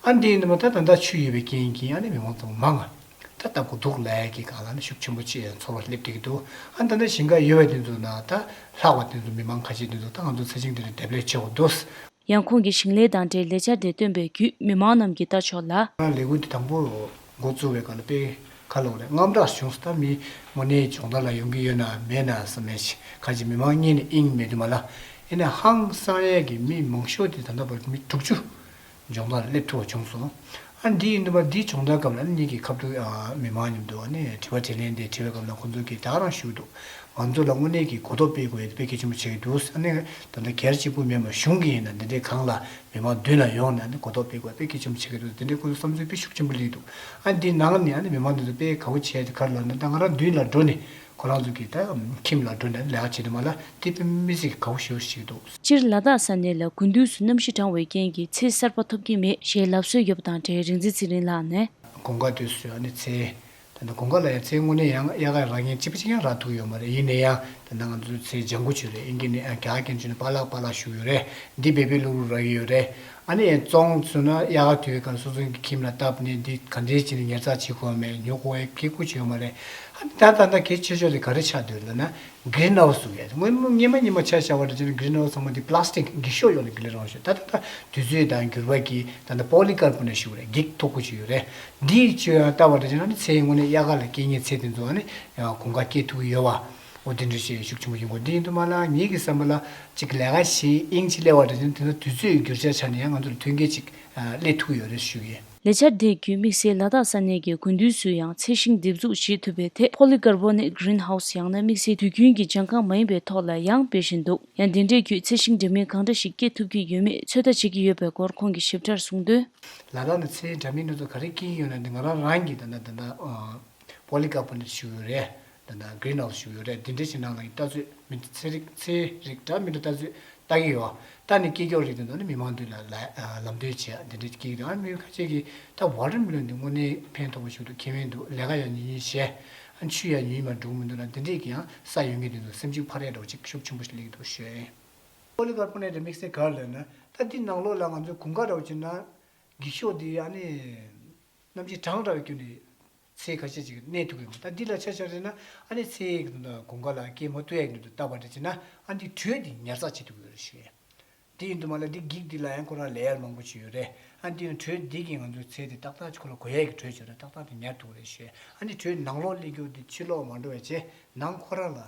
ཨ་འདི་ཡིན་དུས་མ་ད་ད་ལྟ་ཆུ་ཡོད་པའི་རྐྱེན་གྱིས་ཨ་ནི་མི་མང་ཚང་མ་མང་ང་ད་ལྟ་གོ་སྡུག་ལ་ཡ་གི་སྒང་ལ་ནི་ཤུགས་ཆེན་པོ་ཅིག་ཚོར་བ་སླེབས་བསྡད་ཀྱི་འདུག་ཨ་ད་ལྟ་ཞིང་ཁ་ཡོད་པ་དེ་ཚོ་ན་ད་ལྷག་པ་དེ་ཚོ་མི་མང་ཁ་ཤས་དེ་ཚོ་ད་ང་ཚོ་ཚེ་ཆེན་དེ་ལ་འདེབས་ལས་བྱེད་དགོས་འདུག་ཡང་ཁོང་གིས་ཞིང་ལས་དང་འབྲེལ་ལས་འཆར་དེ་བཏོན་པའི་བརྒྱུད་མི་མང་རྣམས་ཀྱིས་ལྟ་ཕྱོགས་ལ། ལས་འགུལ་འདི་དང་པོ་འགོ་བཙུགས་པའི་སྐབས་ལ་དཔེ་ཁ་ལོ་རེད་དངངས་སྐྲག་བྱུང་སོང་། ད་མི་དངོས་གནས་སྦྱོང་བརྡར་ལ་ཡོང་གི་ཡོད་ན་མེད་ན་བསམ་ནས་ཁ་ཅིག་མི་མང་གཉིས་ནས་དབྱིངས་མེད་དུ་མ་ལ་ཡིན་ན་ཧང་སང་ཡས་ཀྱི་མི་མང་ཤོས་དེ་ད་ལྟ་བར་མི་དྲུག་ཅུ་སྦྱོང་བརྡར་སླེབས་ཐུབ་པ་བྱུང་སོང་། ཨ་འདི་ཡིན་དུས་མ་འདི་སྦྱོང་བརྡར་སྐབས་ལ་ནི་གཉིས་ཀྱི་ཁ་ཐུག་མི་མང་མཉམ་དུ་ནས་དྲི་བ་དྲིས་ལན་དེ་དྲི་བའི་སྐབས་ལ་ཁོང་ཚོ་གིས་ད་རང་ཞུས་འདུག་ང་ཚོ་ལ་དངོས་གནས་ཀྱི་གོ་རྟོགས་སྤེལ་དགོས་ཡ་དེ་དཔེ་གལ་ཆེན་པོ་ཆགས་ཀྱི་འདུག་ཨ་ནི་ད་ལྟ་སྒེར་གཅིག་པུ་མིན་པར་གཞུང་གིས་ཡིན་ན་འདི་འདྲའི་སྒང་ལ་མི་མང་མདུན་ལ་ཡོང་ནས་ཨ་ནི་གོ་རྟོགས་སྤེལ་དགོས་ཡ་དཔེ་གལ་ཆེན་པོ་ཆགས་ཀྱི་འདུག་དེ་འདྲའི་ཁོང་ཚོ་བསམ་ཚུལ་དཔེ་ཤུགས་ཆེན་པོ་སླེབས་འདུག་ཨ་འདི་ནང་ནས་ཨ་ནི་མི་མང་འདི་ཚོ་དཔེ་དགའ་པོ་བྱས་ཏེ་ག་རེ་ལབ་ན། ད་ང་རང་མདུན་ལ་འགྲོ་ནས་ཁོ་རང་ཚོ་གི་ད་ཁྱིམ་ལ་འགྲོ་ནས་ལས་ཀ་བྱེད་དུས་མ་ལ་དེ་དཔེ་མི་སྲིད་ཀྱི་དགའ་པོ་ཞེ་པོ་ཞིག་འདུག་སྤྱིར་ལ་དྭགས་ས་གནས་ལ་དགུན་དུས་སུ་གནམ་གཤིས་གྲང་བའི་རྐྱེན་གྱིས་ཚལ་གསར་པ་ཐོབ་ཀྱི་མེད་ཞེས་ལབ་སྲོལ་ཡོད་པ་དང་འབྲེལ། རིག་འཛིན་ཚེ་རིང་ལགས་ནས། དགུན་ཁ་དུས་སུ་ཨ་ནི་ཚལ། ད་ལྟ་དགུན་ཁ་ལ་ཡང་ཚལ་དངོས་གནས་ཡང་དབྱར་ཁ་རག་མཁན་གཅིག་པ་གཅིག་རྐྱང་རག་ཐུབ་ཡོད་མ་རེད། ཡིན་ན་ཡང་ད་ལྟ་ང་ཚོའི་ཚལ་ལྗང་གུ་ཅིག་རེད། ཨིན་སྐད་ནས་ཨ་རྒྱ་སྐད་བརྗོད་ན་པ་ལག་པ་ལག་ཞུ་ཡོད་རེད། འདི་བེ་བེ་ལུག་ལུག་རག་གི་ཡོད་རེད། ཨ་ནི་ཡང་བཙོང་ཚུགས་ན་དབྱར་ཁ་དུས་སྐབས་སོ་སོའི་ཁྱིམ་ལ་བཏབ་ནས་འདི་ག་འདྲའི་བྱས་ནས་ཉར་ཚགས་བྱེད་དགོས་མེད། ཉོ་དགོས་ཡ་གི་ཁུག་ཅིག་ཡོད་མ་རེད། ཨ་ནི་ད་ད་ལྟ་གལ་ཆེ་ཤོས་དེ་ག་རེ་ཆགས་འདུག་ལབ་ན། གི་རིན་ཧའུ་སི་ཟེར་ཡ་དེ་སྔོན་མ་སྔོན་མ་སྔོན་མ་ཆ་བཞག་པ་འདྲ་བྱས་ན་གི་རིན་ཧའུ་སི་ཚང་མ་དེ་པ་ལ་སི་ཊིག་འགྱིག་ཤོག་ཡོད་ན་གི་ལས་རང་ཤོག་ད་ད་ད་དུས་ཚོད་དང་འགྱུར་བ་གིས་ད་ལྟ་པོ་ལི་ཀར་བོ་ནེ་ཞུ་རེད། འགྱིག་མཐུག་པོ་ཅིག་ཡོད་རེད། འདི་ཅིག་ཡང་ལྟ་བ་འདྲ་བྱས་ན་ནི་ཚལ་དངོས་གནས་དབྱར་ཁ་ལ་སྐྱེ་མཁན་ཚལ་དེ་ཚོ་ཨ་ནི་གོང་ཁ་སྐྱེ་ཐུབ་ཀྱི་ཡོད་པ། འོ་དེ་འདྲ་ཞིག་ཤུགས་ཆེན་པོ་ཡིན་དགོས། འདི་ཡིན་དུས་མ་ལ་ངེད་ཀྱི་བསམ་པ་ལ་ཅིག་ལས་ཀ་ཞིག་དབྱིངས་ཅིག་སླེབས་པ་འདྲ་བྱས་ན་དེ་ཚོ་དུས་ཚོད་འགྱུར་བྱ་ཆ་ནས་ཡང་ང་ཚོ་ལ་མཐུན་རྐྱེན་ཅིག་སླེབས་ཐུབ་ཀྱི་ཡོད་རེད་ཞུ་གི་ཡིན། ལས་འཆར་དེའི་བརྒྱུད་དམིགས་བསལ་ལ་དྭགས་ས་གནས་ཀྱི་དགུན་དུས་སུ་ཡང་ཚལ་ཞིང་འདེབས་འཛུགས་བྱེད་ཐུབ་པའི་ཐད་པོ་ལི་ཀར་བོ་ནེ་གི་རིན་ཧའུ་སི་ཡང་ན་དམིགས་བསལ་དུས་རྒྱུན་གྱི་ལྗང་ཁང་མ་ཡིན་པའི་ཐོག་ལ་ཡང་སྤེལ་བཞིན་འདུག་ཡང་འདི་འདྲའི་བརྒྱུད་ཚལ་ཞིང་འདྲ་མིན་གང་འདྲ་ཞིག་སྐྱེ་ཐུབ་ཀྱི་ཡོད་མེད་ཚོད་ལྟ་བྱེད་ཀྱི་ཡོད་པའི་སྐོར་ཁོང་གིས་ཞིབ་ཕྲར་གསུངས་དོན། ལ་དྭགས་ནས་ཚལ་འདྲ་མིན་སྣ་ཚོགས་ག་རེ་སྐྱེ་གི་ཡོད་ན་འདི་ང་རང་རང་གིས་ད་ལྟ་ད་ལྟ་པོ་ལི་ཀར་བོ་ནེ་ཞུ་ཡོད་རེད། ད་ལྟ་གི་རིན་ཧའུ་སི་ཞུ་ཡོད་རེད། འདི་འདྲའི་ཞིག་ནང་ལ་ཡི་ལྟ་ཚོད་མི་འདུག་ཚལ་རིགས་ཚལ་རིགས་འདྲ་མི་འདྲ་ལྟ་ཚོད་ལྟ་གི་ཡོད། ད་ནི་སྐྱེ་སྐྱོག་རིགས་དེ་ཚོ་ནི་མི་མང་མདུན་ལ་ལ་ལམ་སྟོན་བྱས་འདི་འདྲ་སྐྱེ་གི་འདུག་ཨ་མི་ཁ་ཤས་ཀྱིས་ད་ཝ་ཊར་མེ་ལོན་འདི་དངོས་གནས་ཕན་ཐོགས་པོ་ཞིག་འདུག་ཁེ་ཕན་འདུག་ལས་ཀ་ཡང་ཉུང་ཉུང་བྱས། ཨ་ཆུ་ཡང་ཉུང་ཉུང་མ་འགྲོ་གི་མི་འདུག་ལ་འདི་འདྲས་ཀྱི་ཡང་ས་ཡོད་མཁན་དེ་ཚོ་སེམས་ཤུགས་འཕར་ཡ་འདྲ་བོ་ཅིག་ཤུགས་ཆེན་པོ་ཞིག་སླེབས་ཀྱི་འདུག་ཞུ་ཡ་ཡིན། པོ་ལི་ཀར་བོ་ནེ་དེ་དམིགས་བསལ་ག་རེ་ལབ་ན། ད་འདི་ནང་ལོགས་ལ་ང་ཚོའི་དགུན་ཁ་འདྲ་བོ་བྱས་ན་འགྱིག་ཤོག་འདི་ཨ་ནི་གནམ་གཤིས་གྲང་དྲགས་པའི་རྐྱེན་གྱིས་ཚལ་ཁ་ཤས་ཅིག་གནས་ཐུབ་ཀྱི་ཡོད་མ་རེད། ད་འདི་ལ་ཆ་བཞག་རེད་ན་ཨ་ནི་ཚལ་དགུན་ཁ་ལ་སྐྱེ་མ་ཐུབ་ཡ་གི་འདུག་ལྟ་བ་འདྲ་བྱས་ན་ཨ་འདི་དྲོད་འདི་ཉར་ཚགས་བྱེད་ཐུབ་ཀྱི་ཡོད་རེད་ཞུ་ཡ། དེ་ཡིན་དུས་མ་ལ་འདི་འགྱིག་འདི་ལ་ཡང་ཁོ་རང་ལེ་ཡར་མང་པོ་ཞིག་ཡོད་རེད། ཨ་འདི་ཡང་དྲོད་འདི་གིས་ང་ཚོའི་ཚལ་དེ་ཏག་ཏག་ཅིག་ཁོ་ལ་གོ་ཡ་གི་དྲོད་ཅིག་ཡོད་རེད། ཏག་ཏག་དེ་ཉར་ཐུབ་ཀྱི་རེད་ཞུ་ཡ། ཨ་ནི་དྲོད་ནང་ལོགས་སླེབས་རྒྱུ་དེ་ཕྱི་ལོགས་མ་འགྲོ་བའི་ཆེད་ནང་ཁོ་རང་ལ་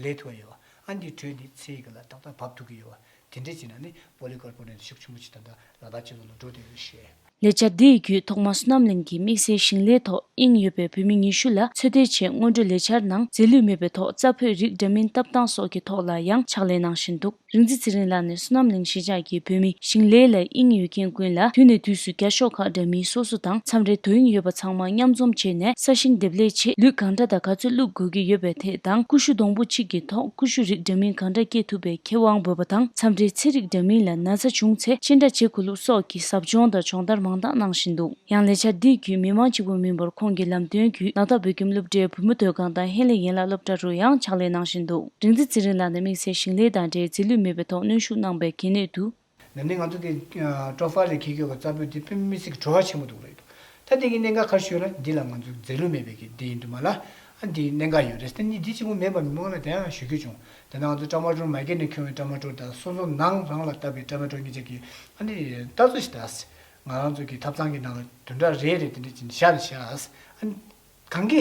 ལེན་ཐུབ་ཡ་ཡོད་པ། ཨ་འདི་དྲོད་འདི་ཚལ་གྱི་ལ་ཏག་ཏག་བབས་ཐུབ་ཀྱི་ཡོད་པ། དེ་འདྲས་བྱས་ན་ནི་པོ་ལི་ཀར་བོ་ནེ་ཤུགས་ཆེན་པོ་ཞིག་ད་ལྟ་ལ་དྭགས་སྤྱི་ཚོགས་ལ་འགྲོ་བསྡད་ཡོད་ཞུ་ཡ། ལས་འཆར་འདི་ཡི་བརྒྱུད་ཐོག་མར་བསོད་ནམས་གླིང་གི་དམིགས་བསལ་ཞིང་ལས་ཐོག་དབྱིངས་ཡོད་པའི་བོད་མི་ཉི་ཤུ་ལ་ཚོད་ལྟའི་ཆེད་སྔོན་འགྲོའི་ལས་འཆར་ནང་རྫས་ལུད་མེད་པའི་ཐོག་རྩྭ་ཕུད་རིགས་འདྲ་མིན་བཏབ་སྟངས་སོགས་ཀྱི་ཐོག་ལ་ཡང་ཕྱག་ལས་གནང་བཞིན་འདུག་རིག་འཛིན་ཚེ་རིང་ལགས་ནས་བསོད་ནམས་གླིང་གཞིས་ཆགས་ཀྱི་བོད་མི་ཞིང་ལས་ལ་དབྱིངས་ཡོད་མཁན་ཀུན་ལ་དུས་ནས་དུས་སུ་བརྒྱ་ཤོག་ཁག་འདྲ་མིན་སོ་སོ་དང་མཚམས་རེ་དོ་དབྱིངས་ཡོད་པ་ཚང་མ་མཉམ་འཛོམས་བྱས་ནས་ས་ཞིང་འདེབས་ལས་ཆེད་ལུད་གང་འདྲ་དང་ག་ཚོད་བླུག་དགོས་ཀྱི་ཡོད་པའི་ཐད་དང་ཀུ་ཤུ་སྡོང་པོ་གཅིག་གི་ཐོག་ཀུ་ཤུ་རིགས་འདྲ་མིན་གང་འདྲ་སྐྱེ་ཐུབ་པའི་ཁེ་དབང་འབོད་པ་དང་མཚམས་རེ་ཚལ་རིགས་འདྲ་མིན་ལ་ན་ཚ་བྱུང་ཚེ་ཅི་འདྲ་བྱེད་དགོས་ལུགས་སོགས་ཀྱི་ཟབ་སྦྱོང་དང་སྦྱོང་བརྡར་མང་དག་གནང་བཞིན་འདུག་ཡང་ལས་འཆར་འདིའི་བརྒྱུད་མི་མང་གཅིག་པུ་མིན་པར་ཁོང་གི་ལམ་སྟོན་བརྒྱུད་ལ་དྭགས་བོད་ཁྱིམ་སློབ་གྲྭའི་བུ་མོ་ཟློས་སྒང་དང་ཧེ་ལེ་ཡན་ལག་སློབ་གྲྭ་རུ་ཡང་ཕྱག་ལས་གནང་བཞིན་འདུག་རིག་འཛིན་ཚེ་རིང་ལགས་ནས་དམིགས་བསལ་ཞིང་ལས་དང་འབྲེལ་རྫས་ལུད་མེད་པའི་ཐོག་གནོན་ཤུགས་གནང་པའི་གལ་གནད་དུ། ན་ནིང་ང་ཚོ་གི་ཀྲོ་ཧྥ་ལ་འཁྱེར་རྒྱུ་གི་རྩྭ་ཕུད་འདི་དཔེ་མི་སྲིད་ཀྱི་བྲོ་བ་ཆེན་པོ་འདུག་རེད། ད་འདི་གི་གནད་འགག་ག་རེ་ཞུ་ན་འདི་ལ་ང་ཚོ་རྫས་ལུད་མེད་པའི་གི་འདི་ཡིན་དུས་མ་ལ་ཨ་འདི་གནད་འགག་ཡོད་རེད། ད་ནི་འདི་གཅིག་པུ་མེད་པ་མི་མང་ལ་དེ་ཡང་ཞུ་རྒྱུ་བྱུང་། དེ་ནང་ང་ཚོ་ཊ་མ་ཊོར་མ་ཀེཊ་ནས་ཁྱོན་པའི་ཊ་མ་ཊོར་དང་སོ་སོ་ནང་རང་ལ་བཏབ་པའི་ཊ་མ་ཊོར་གཉིས་ཆ་གི་ཨ་ནི་ལྟ་ཚུལ་ཞིག་ད་ང་རང་ཚོ་གི་ཐབ་ཚང་གི་ནང་ལ་བདུན་ཕྲག་རེ་རེ་དེ་འདྲ་ཅིག་བཞག་ནས་བཞག་ཨ་ནི། གང་གི་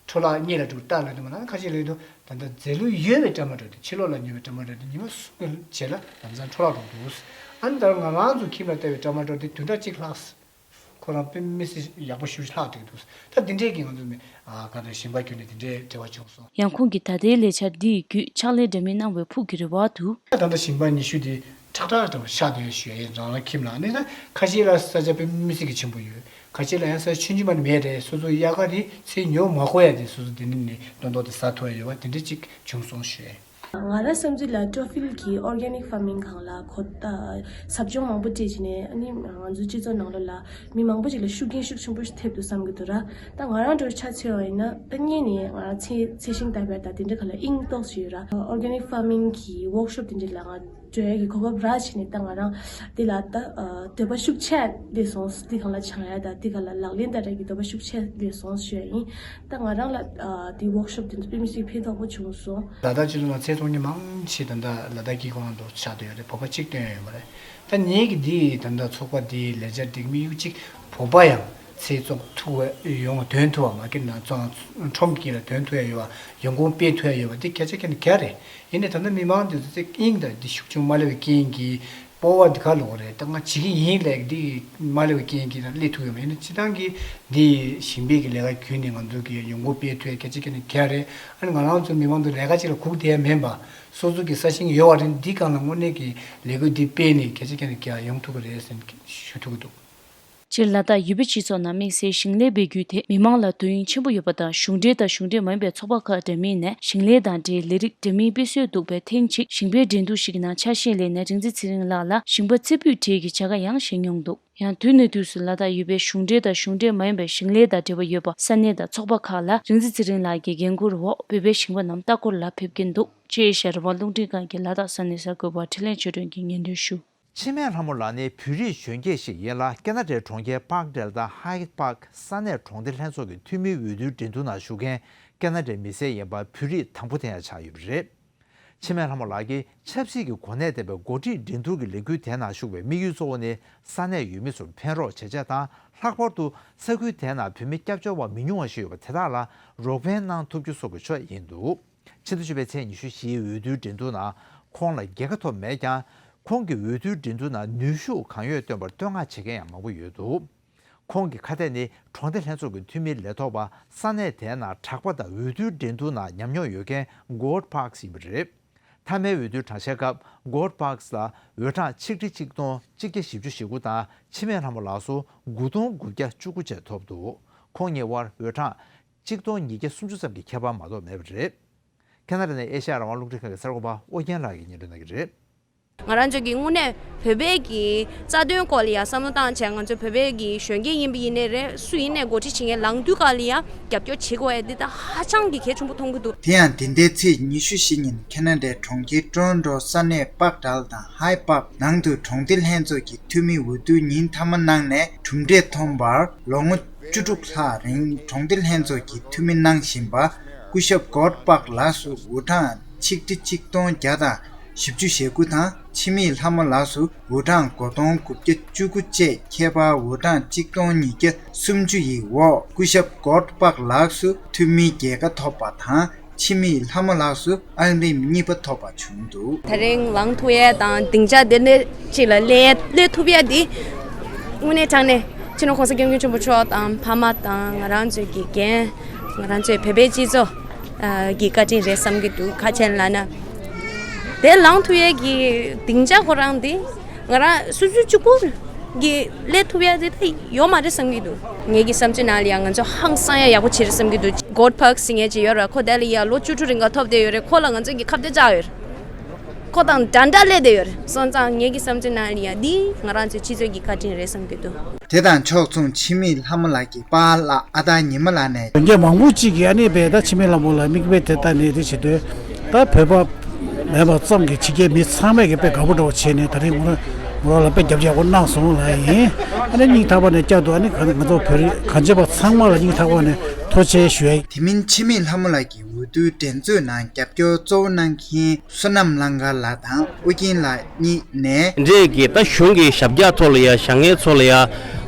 འཕྲོ་བརླག་གཉིས་ལ་དྲུག་བཏགས་ལོས་དུ་མ་ན་ཁ་ཤས་ལོས་དུ་ད་ལྟ་རྫས་ལུད་ཡོད་པའི་ཊ་མ་ཊོ་དེ་ཕྱི་ལོགས་ལ་ཉོས་པའི་ཊ་མ་ཊོ་དེ་ཉི་མ་གསུམ་གྱི་རྗེས་ལ་ལམ་སང་འཕྲོ་བརླག་འགྲོ་འདུག་ཨ་ནི་ད་ང་རང་ཚོ་ཁྱིམ་ལ་བཏབ་པའི་ཊ་མ་ཊོ་དེ་བདུན་ཕྲག་གཅིག་ལྷག་ཁོ་རང་དཔེ་མི་སྲིད་ཡག་པོ་ཞེ་པོ་ཅིག་ལྷག་བསྡད་འདུག་ད་དེ་འདྲས་ཀྱི་ང་ཚོ་མི་ག་ད་ཞིང་པ་ཁྱོན་ནས་དེ་འདྲས་འབྲེལ་བ་བྱུང་སོང་། ཡང་ཁོང་གིས་ད་ལྟའི་ལས་འཆར་འདི་ཡི་བརྒྱུད་ཕྱག་ལས་འདྲ་མིན་གནང་བའི་ཕུགས་ཀྱི་རེ་བ་དུ། ད་ལྟ་ཞིང་པ་ཉི་ཤུ་དེ་ཁྲག་ཁྲག་འདྲ་བོ་ཤག་དེ་ཞུ་ཡ་ཡིན། རང་རང་ཁྱིམ་ལ་ནི་ད་ཁ་ཤས་ལ་ས་ཆ་དཔེ་མི་སྲིད་ཀྱི་ཆེན་པོ་ཡོད། ཁ་ཤས་ལ་ཡང་ས་ཆུང་ཆུང་མ་ནི་མེད་རེད། སོ་སོ་དབྱར་ཁ་དེ་ཚལ་ཉོ་མ་དགོས་ཡ་དེ་སོ་སོ་དེ་ནི་ནི་སྟོན་ཐོག་དེ་ཟ་ཐུབ་ཡ་ཡོད་པ་དེ་འདྲ་ཅིག་བྱུང་སོང་ཞུ་ཡ་ཡིན། ང་རང་བསམ་ཚུལ་ལ་ཊོ་ཕིལ་གྱི་ཨོར་གེ་ནིག་ཕར་མིང་སྒང་ལ་གོ་ད་ཟབ་སྦྱོང་མང་པོ་སྤྲད་བྱས་ནས་ཨ་ནི་ང་ཚོའི་སྤྱི་ཚོགས་ནང་ལོགས་ལ་མི་མང་པོ་ཅིག་ལ་ཤུགས་རྐྱེན་ཤུགས་ཆེན་པོ་ཞིག་ཐེབས་འདུག་བསམ་གྱི་འདུག་ར། ད་ང་རང་འདྲ་ཆ་མཚོན་པ་ཡིན་ན་ད་སྔོན་ནས་ང་རང་ཚེ་ཚེ་ཤིང་བཏབ་ཡ་ད་དེ་འདྲ་ག་ལ་དབྱིངས་ཏོག་ཙམ་ཡོད་ར། ཨོར་གེ་ནིག་ཕར་མིང་གི་ཝོག་ཤོབ་དེ་འདྲ་ལ་ང་འགྲོ་ཡ་གི་གོ་སྐབས་རག་བྱས་ནས་ད་ང་རང་འདི་ལ་ད་འདོད་པ་ཤུགས་ཆེ་སླེབས་སོང་། འདི་སྒང་ལ་སྦྱང་ཡ་ད་འདི་སྒང་ལ་ལག་ལེན་བསྟར་ཡ་གི་འདོད་པ་ཤུགས་ཆེ་སླེབས་སོང་ཞུ་ཡ་ཡིན། ད་ང་རང་ལ་འདི་ཝོག་ཤོབ་དེ་ཚོ་དཔེ་མི་སྲིད་ཕན་ཐོགས་པོ་བྱུང་སོང་། ལ་དྭགས་སྤྱི་ཚོགས་ནང་ཚལ་བཙོང་མཁན་མང་ཆེ་ད་ལྟ་ལ་དྭགས་ཀྱི་ཁོངས་སུ་ཆགས་བསྡད་ཡོད་རེད། བོད་པ་གཅིག་ཐོན་ཡོད་མ་རེད། ད་ངེད་ཀྱི་འདི་ད་ལྟ་ཚོགས་པ་འདིའི་ལས་འཆར་འདི་དམིགས་ཡུལ་གཅིག་བོད་པ་ཡང་ཚལ་བཙོང་ཐུབ་པ་ཡོང་བ་དོན་ཐུབ་པ་མ་གི་ན་བཙོང་ཁྲོམ་གྱི་ལ་དོན་ཐུབ་ཡ་ཡོད་པ་ཡོང་ཁུངས་སྤེལ་ཐུབ་ཡ་ཡོད་པ་འདི་སྐད་ཆ་ཁྱོན་ནས་ག་རེད། ཡིན་ནའི་ད་ལྟ་མི་མང་འདི་ཚོ་ཚེ་དབྱིངས་དང་འདི་ཤུགས་ཆུང་མ་སླེབས་པའི་རྐྱེན་གྱིས་ སྤོབས་པ་འདི་ག་ལོག་རེད། ད་ང་བྱེད་ཀྱི་ཡིན་ལབ་འདི་མ་སླེབས་པའི་རྐྱེན་གྱིས་ན་སླེབས་ཐུབ་ཡོད་མ་ཡིན་ན། སྤྱིར་བཏང་གི་འདི་ཞིང་པའི་གི་ལས་ཀ་བརྒྱུད་ནས་ང་ཚོ་གི་ཡོང་སྒོ་སྤེལ་ཐུབ་ཡ་གལ་ཆེ་གལ་ཆེ་རེད། ཨ་ནི་ང་རང་ཚོ་མི་མང་ཚོ་ལས་ཀ་གཅིག་ལ་སྒུག་བསྡད་ཡ་མིན་པ། སོ་སོ་གི་ས་ཞིང་ཡོད་པ་རེད། འདི་སྒང་ལ་དངོས་གནས་ཀྱི་ལས་འགུལ་འདི་སྤེལ་ནས་གལ་ཆེ་གལ་ཆེ་ཡོང་ཐུབ་ཀྱི་རེད་ཟེར་ཞུ་ཐུབ་ཀྱི་འདུག་སྤྱིར་ལ་དྭགས་ཡུལ་པའི་སྤྱི་ཚོགས་ནང་དམིགས་བསལ་ཞིང་ལས་སྤེལ་རྒྱུ་དེ་མི་མང་ལ་དོ་དབྱིངས་ཆེན་པོ་ཡོད་པ་དང་། གཞུང་འབྲེལ་དང་གཞུང་འབྲེལ་མ་ཡིན་པའི་ཚོགས་པ་ཁག་འདྲ་མིན་ནས་ཞིང་ལས་དང་འབྲེལ་ལས་རིགས་འདྲ་མིན་སྤེལ་སྲོལ་འདུག་པས། ཐེངས་གཅིག་ཞིང་པའི་འགྲན་བསྡུར་ཞིག་གི་ནང་ཆ་ཤས་ལེན་ནས་རིག་འཛིན་ཚེ་རིང་ལགས་ལ་ཞིང་པ་རྩེ་ཕུད་འབྲེལ་གྱི་བྱ་དགའ་ཡང་བཞེས་མྱོང་འདུག་ཡང་དུས་ནས་དུས་སུ་ལ་དྭགས་ཡུལ་པའི་གཞུང་འབྲེལ་དང་གཞུང་འབྲེལ་མ་ཡིན་པའི་ཞིང་ལས་དང་འབྲེལ་བ་ཡོད་པ་ས་གནས་དང་ཚོགས་པ་ཁག་ལ་རིག་འཛིན་ཚེ་རིང་ལགས་ཀྱིས་འགན་འཁུར་འོག་བོད་པའི་ཞིང་པ་རྣམས་ལྟ་སྐོར་ལ་ཕེབས་ཀྱིན་འདུག་ཅེས་ཨེ་ཤ་ཡ་རང་དབང་རླུང་འཕྲིན་ཁང་གི་ལ་དྭགས་ས་གནས་གསར་འགོད་པ་འཕྲིན་ལས་ཆོས་སྒྲོན་གྱིས་སྙན་སྒྲོན་ཞུ། འཆི་མེད་ལྷ་མོ་ལགས་ནི་བོད་རིགས་གཞོན་སྐྱེས་ཤིག་ཡིན་ལ། ཁེ་ན་ཌའི་གྲོང་ཁྱེར་པཱག་ཌེལ་དང་ཧའེ་པཱག་ས་གནས་གྲོང་སྡེ་ལྷན་ཚོགས་ཀྱི་འཐུས་མིའི་འོས་བསྡུའི་འགྲན་བསྡུར་ནང་ཞུགས་མཁན་ཁེ་ན་ཌའི་མི་སེར་ཡིན་པ་བོད་རིགས་དང་པོ་དེ་ཡང་ཆགས་ཡོད་པ་རེད། འཆི་མེད་ལྷ་མོ་ལགས་ཀྱིས་ཆབ་སྲིད་ཀྱི་གོ་གནས་ལྡན་པའི་འགོ་ཁྲིད་འགྲན་བསྡུར་གྱི་ལས་འགུལ་དེའི་ནང་ཞུགས་པའི་དམིགས་ཡུལ་གཙོ་བོ་ནི་ས་གནས་ཡུལ་མི་ཚོར་ཕན་རོགས་བྱེད་ཆེད་དང་། ལྷག་པར་དུ་ས་ཁུལ་དེའི་ནང་བོད་མི་སྐྱབས་བཅོལ་བ་མི་ཉུང་བ་ཞིག་ཡོད་པ་དེ་དག་ལ་རོགས་ཕན་གནང་ཐུབ་རྒྱུ་སོགས་ཀྱི་ཆེད་ཡིན་འདུག་ཕྱི་ཟླ་བཅུ་པའི་ཚེས་ཉི་ཤུ་བཞིའི་འོས་བསྡུའི་འགྲན་བསྡུར་ནང་ཁོང་ལ་རྒྱལ་ཁ་ཐོབ་མེད་ཀྱང་། ཁོང་གིས་འོས་བསྡུའི་འགྲན་བསྡུར་ནང་ནུས་ཤུགས་གང་ཡོད་བཏོན་པར་བསྟོད་བསྔགས་བྱེད་མཁན་ཡང་མང་པོ་ཡོད་འདུག་ཁོང་གི་ཁ་གཏད་ནི་གྲོང་སྡེ་ལྷན་ཚོགས་ཀྱི་འཐུས་མིའི་ལས་ཐོག་པ་ས་གནས་དེའི་ནང་གྲགས་པ་དང་འོས་བསྡུའི་འགྲན་བསྡུར་ནང་ཉམས་མྱོང་ཡོད་མཁན་གྷོར་པཱག་ཡིན་པ་རེད། མཐའ་མའི་འོས་བསྡུའི་གྲངས་བཤེར་སྐབས་གྷོར་པཱག་ལ་འོས་གྲངས་ཆིག་ཁྲི་གཅིག་སྟོང་གཅིག་བརྒྱ་བཞི་བཅུ་ཞེ་དགུ་དང་། འཆི་མེད་ལྷ་མོ་ལགས་སུ་དགུ་སྟོང་དགུ་བརྒྱ་བཅུ་དགུ་བཅས་ཐོབ་འདུག་ཁོང་གཉིས་དབར་འོས་གྲངས་གཅིག་སྟོང་ཉིས་བརྒྱ་སུམ་ཅུ་ཙམ་གྱི་ཁྱད་པར་མ་གཏོགས་མེད་པ་རེད། ཁེ་ན་ཌ་ནས་ཨེ་ཤ་ཡ་རང་དབང་རླུང་འཕྲིན་ཁང་གི་གསར་འགོད་པ་ཨོ་རྒྱན་ལགས་ཀྱིས་སྙན་སྒྲོན་གནང་གི་རེད། ང་རང་ཚོ་གི་དངོས་གནས་བོད་པའི་གི་རྩ་དོན་སྐོར་ལ་ཡ་བསམ་བློ་བཏང་བྱས། ང་ཚོ་བོད་པའི་གི་གཞོན་སྐྱེས་ཡིན་པ་ཡིན་ནའི་རེད། སུ་ཡིན་ནའི་འགོ་ཁྲིད་བྱེད་མཁན་ལངས་དུས་སྐབས་ལ་ཡ་རྒྱབ་སྐྱོར་བྱེད་དགོས་ཡ་འདི་ད་ཧ་ཅང་གི་གལ་ཆེན་པོ་མཐོང་གི་འདུག་དེ་ཡང་འདི་ཟླའི་ཚེས་ཉི་ཤུ་བཞི་ཉིན་ཁེ་ན་ཌའི་གྲོང་ཁྱེར་ཊོ་རོན་ཊོ་ས་གནས་པཱག་ཌལ་དང་ཧའེ་པཱག་ནང་དུ་གྲོང་སྡེ་ལྷན་ཚོགས་ཀྱི་འཐུས་མི་འོས་བསྡུ་ཉིན་མཐའ་མ་གནང་ནས་གྲུབ་འབྲས་ཐོན་པར་ལོ་ངོ་བཅུ་དྲུག་ལྷག་རིང་གྲོང་སྡེ་ལྷན་ཚོགས་ཀྱི་འཐུས་མི་གནང་བཞིན་པ་སྐུ་ཞབས་གྷོར་པཱག་ལགས་སུ་འོས་གྲངས་ཆིག་ཁྲི་ཆིག་སྟོང་བརྒྱ་དང་བཞི་བཅུ་ཞེ་དགུ་དང་། འཆི་མེད་ལྷ་མོ་ལགས་སུ་འོས་གྲངས་དགུ་སྟོང་དགུ་བརྒྱ་བཅུ་དགུ་བཅས་ཁྱད་པར་འོས་གྲངས་ཆིག་སྟོང་ཉིས་བརྒྱ་སུམ་ཅུ་ཡི་འོག་སྐུ་ཞབས་གྷོར་པཱག་ལགས་སུ་འཐུས་མི་རྒྱལ་ཁ་ཐོབ་པ་དང་། འཆི་མེད་ལྷ་མོ་ལགས་སུ་ཨང་རིམ་གཉིས་པ་ཐོབ་པ་བྱུང་འདུག་དེ་རིང་ལངས་ཐུབ་ཡས་དང་སྡིངས་ཆ་དེ་འདྲ་ཅིག་ལ་སླེབས་སླེབས་ཐུབ་ཡས་འདི་དངོས་གནས་དྲང་གནས་སྤྱི་ནོར་༸གོང་ས་༸སྐྱབས་མགོན་ཆེན་པོ་མཆོག་དང་ཕ་མ་དང་ང་རང་ཚོའི་གི་འགན། ང་རང་ཚོའི་བོད་པའི་སྤྱི་ཚོགས་ཨ་གི་བཀའ་དྲིན་རེད་བསམ་གྱི་འདུག་ག་རེ་ལབ་ན། དེ་ལངས་ཐུབ་ཡས་ཀྱི་སྡིངས་ཆ་ཁོ་རང་འདི་ང་རང་སོ་སོའི་གཅིག་པུ་གི་སླེབས་ཐུབ་ཡ་དེ་ད་ཡོད་མ་རེད་བསམ་གྱི་འདུག་ངེད་ཀྱི་བསམ་ཚུལ་ནང་ལ་ཡང་ང་ཚོ་ཧང་སང་ཡ་ཡག་པོ་བྱེད་རེད་བསམ་གྱི་འདུག་གྷོར་པཱག་ཟེར་མཁན་ཅིག་ཡོད་རེད། ཁོ་དེ་ལ་ཡ་ལོ་བཅུ་དྲུག་རིང་ག་ཐོབ་བསྡད་ཡོད་རེད། ཁོ་ལ་ང་ཚོ་གི་ཁ་གཏད་བཅག་ཡོད་རེད། ཁོ་དང་འདྲ་འདྲ་སླེབས་བསྡད་ཡོད་རེད། སོང་ཙང་ངེད་ཀྱི་བསམ་ཚུལ་ནང་ལ་ཡ་འདི་ང་རང་ཚོའི་སྤྱི་ཚོགས་ཀྱི་བཀའ་དྲིན་རེད་བསམ་གྱི་འདུག་དེ་དང་ཕྱོགས་མཚུངས་འཆི་མེད་ལྷ་མོ་ལགས་ཀྱི་པཱ་ལགས་ཨ་སྟག་ཉི་མ་ལགས་ནས། གཞོན་སྐྱེས་མང་པོ་གཅིག་གིས་ཨ་ནི་བས་ད་འཆི་མེད་ལྷ་མོ་ལ་མིག་དཔེ་དེ་ལྟ་ནས་དེ་བྱེད་དུས། ད་བོད་པ་མེད་པ་ཙམ་གྱི་ཕྱི་རྒྱལ་མི་ཚང་མས་ཀྱི་དཔེ་དགའ་པོ་འདྲ་བོ་བྱས་ནས་ད་རིང་ངོ་ར་ངོ་ར་ལ་དཔེ་རྒྱབ་ཡག་པོ་གནང་སོང་ལབ་ཡིན། ཨ་ནི་སྙིང་ཐག་པ་ནས་བསྐྱར་དུ་ཨ་ནི་ང་ང་ཚོ་བོད་རིགས་གང་ཅི་པ་ཚང་མ་ལ་སྙིང་ཐག་པ་ནས་ཐུགས་རྗེ་ཆེ་ཞུ་ཡ་ཡིན། དེ་མིན་འཆི་མེད་ལྷ་མོ་ལགས་ཀྱི་འོས་བསྡུའི་འགྲན་རྩོད་ནང་རྒྱབ་སྐྱོར་གཙོ་བོ་གནང་མཁན་བསོད་ནམས་གླང་དཀར་ལགས་དང་ཨོ་རྒྱན་ལགས་གཉིས་ནས། འདྲས་ཀྱི་ད་གཞུང་གི་ཞབས་བཀྱག་ཐོག་ལ་ཡ་བཞག་མཁན་ཚོ་ལ་ཡ།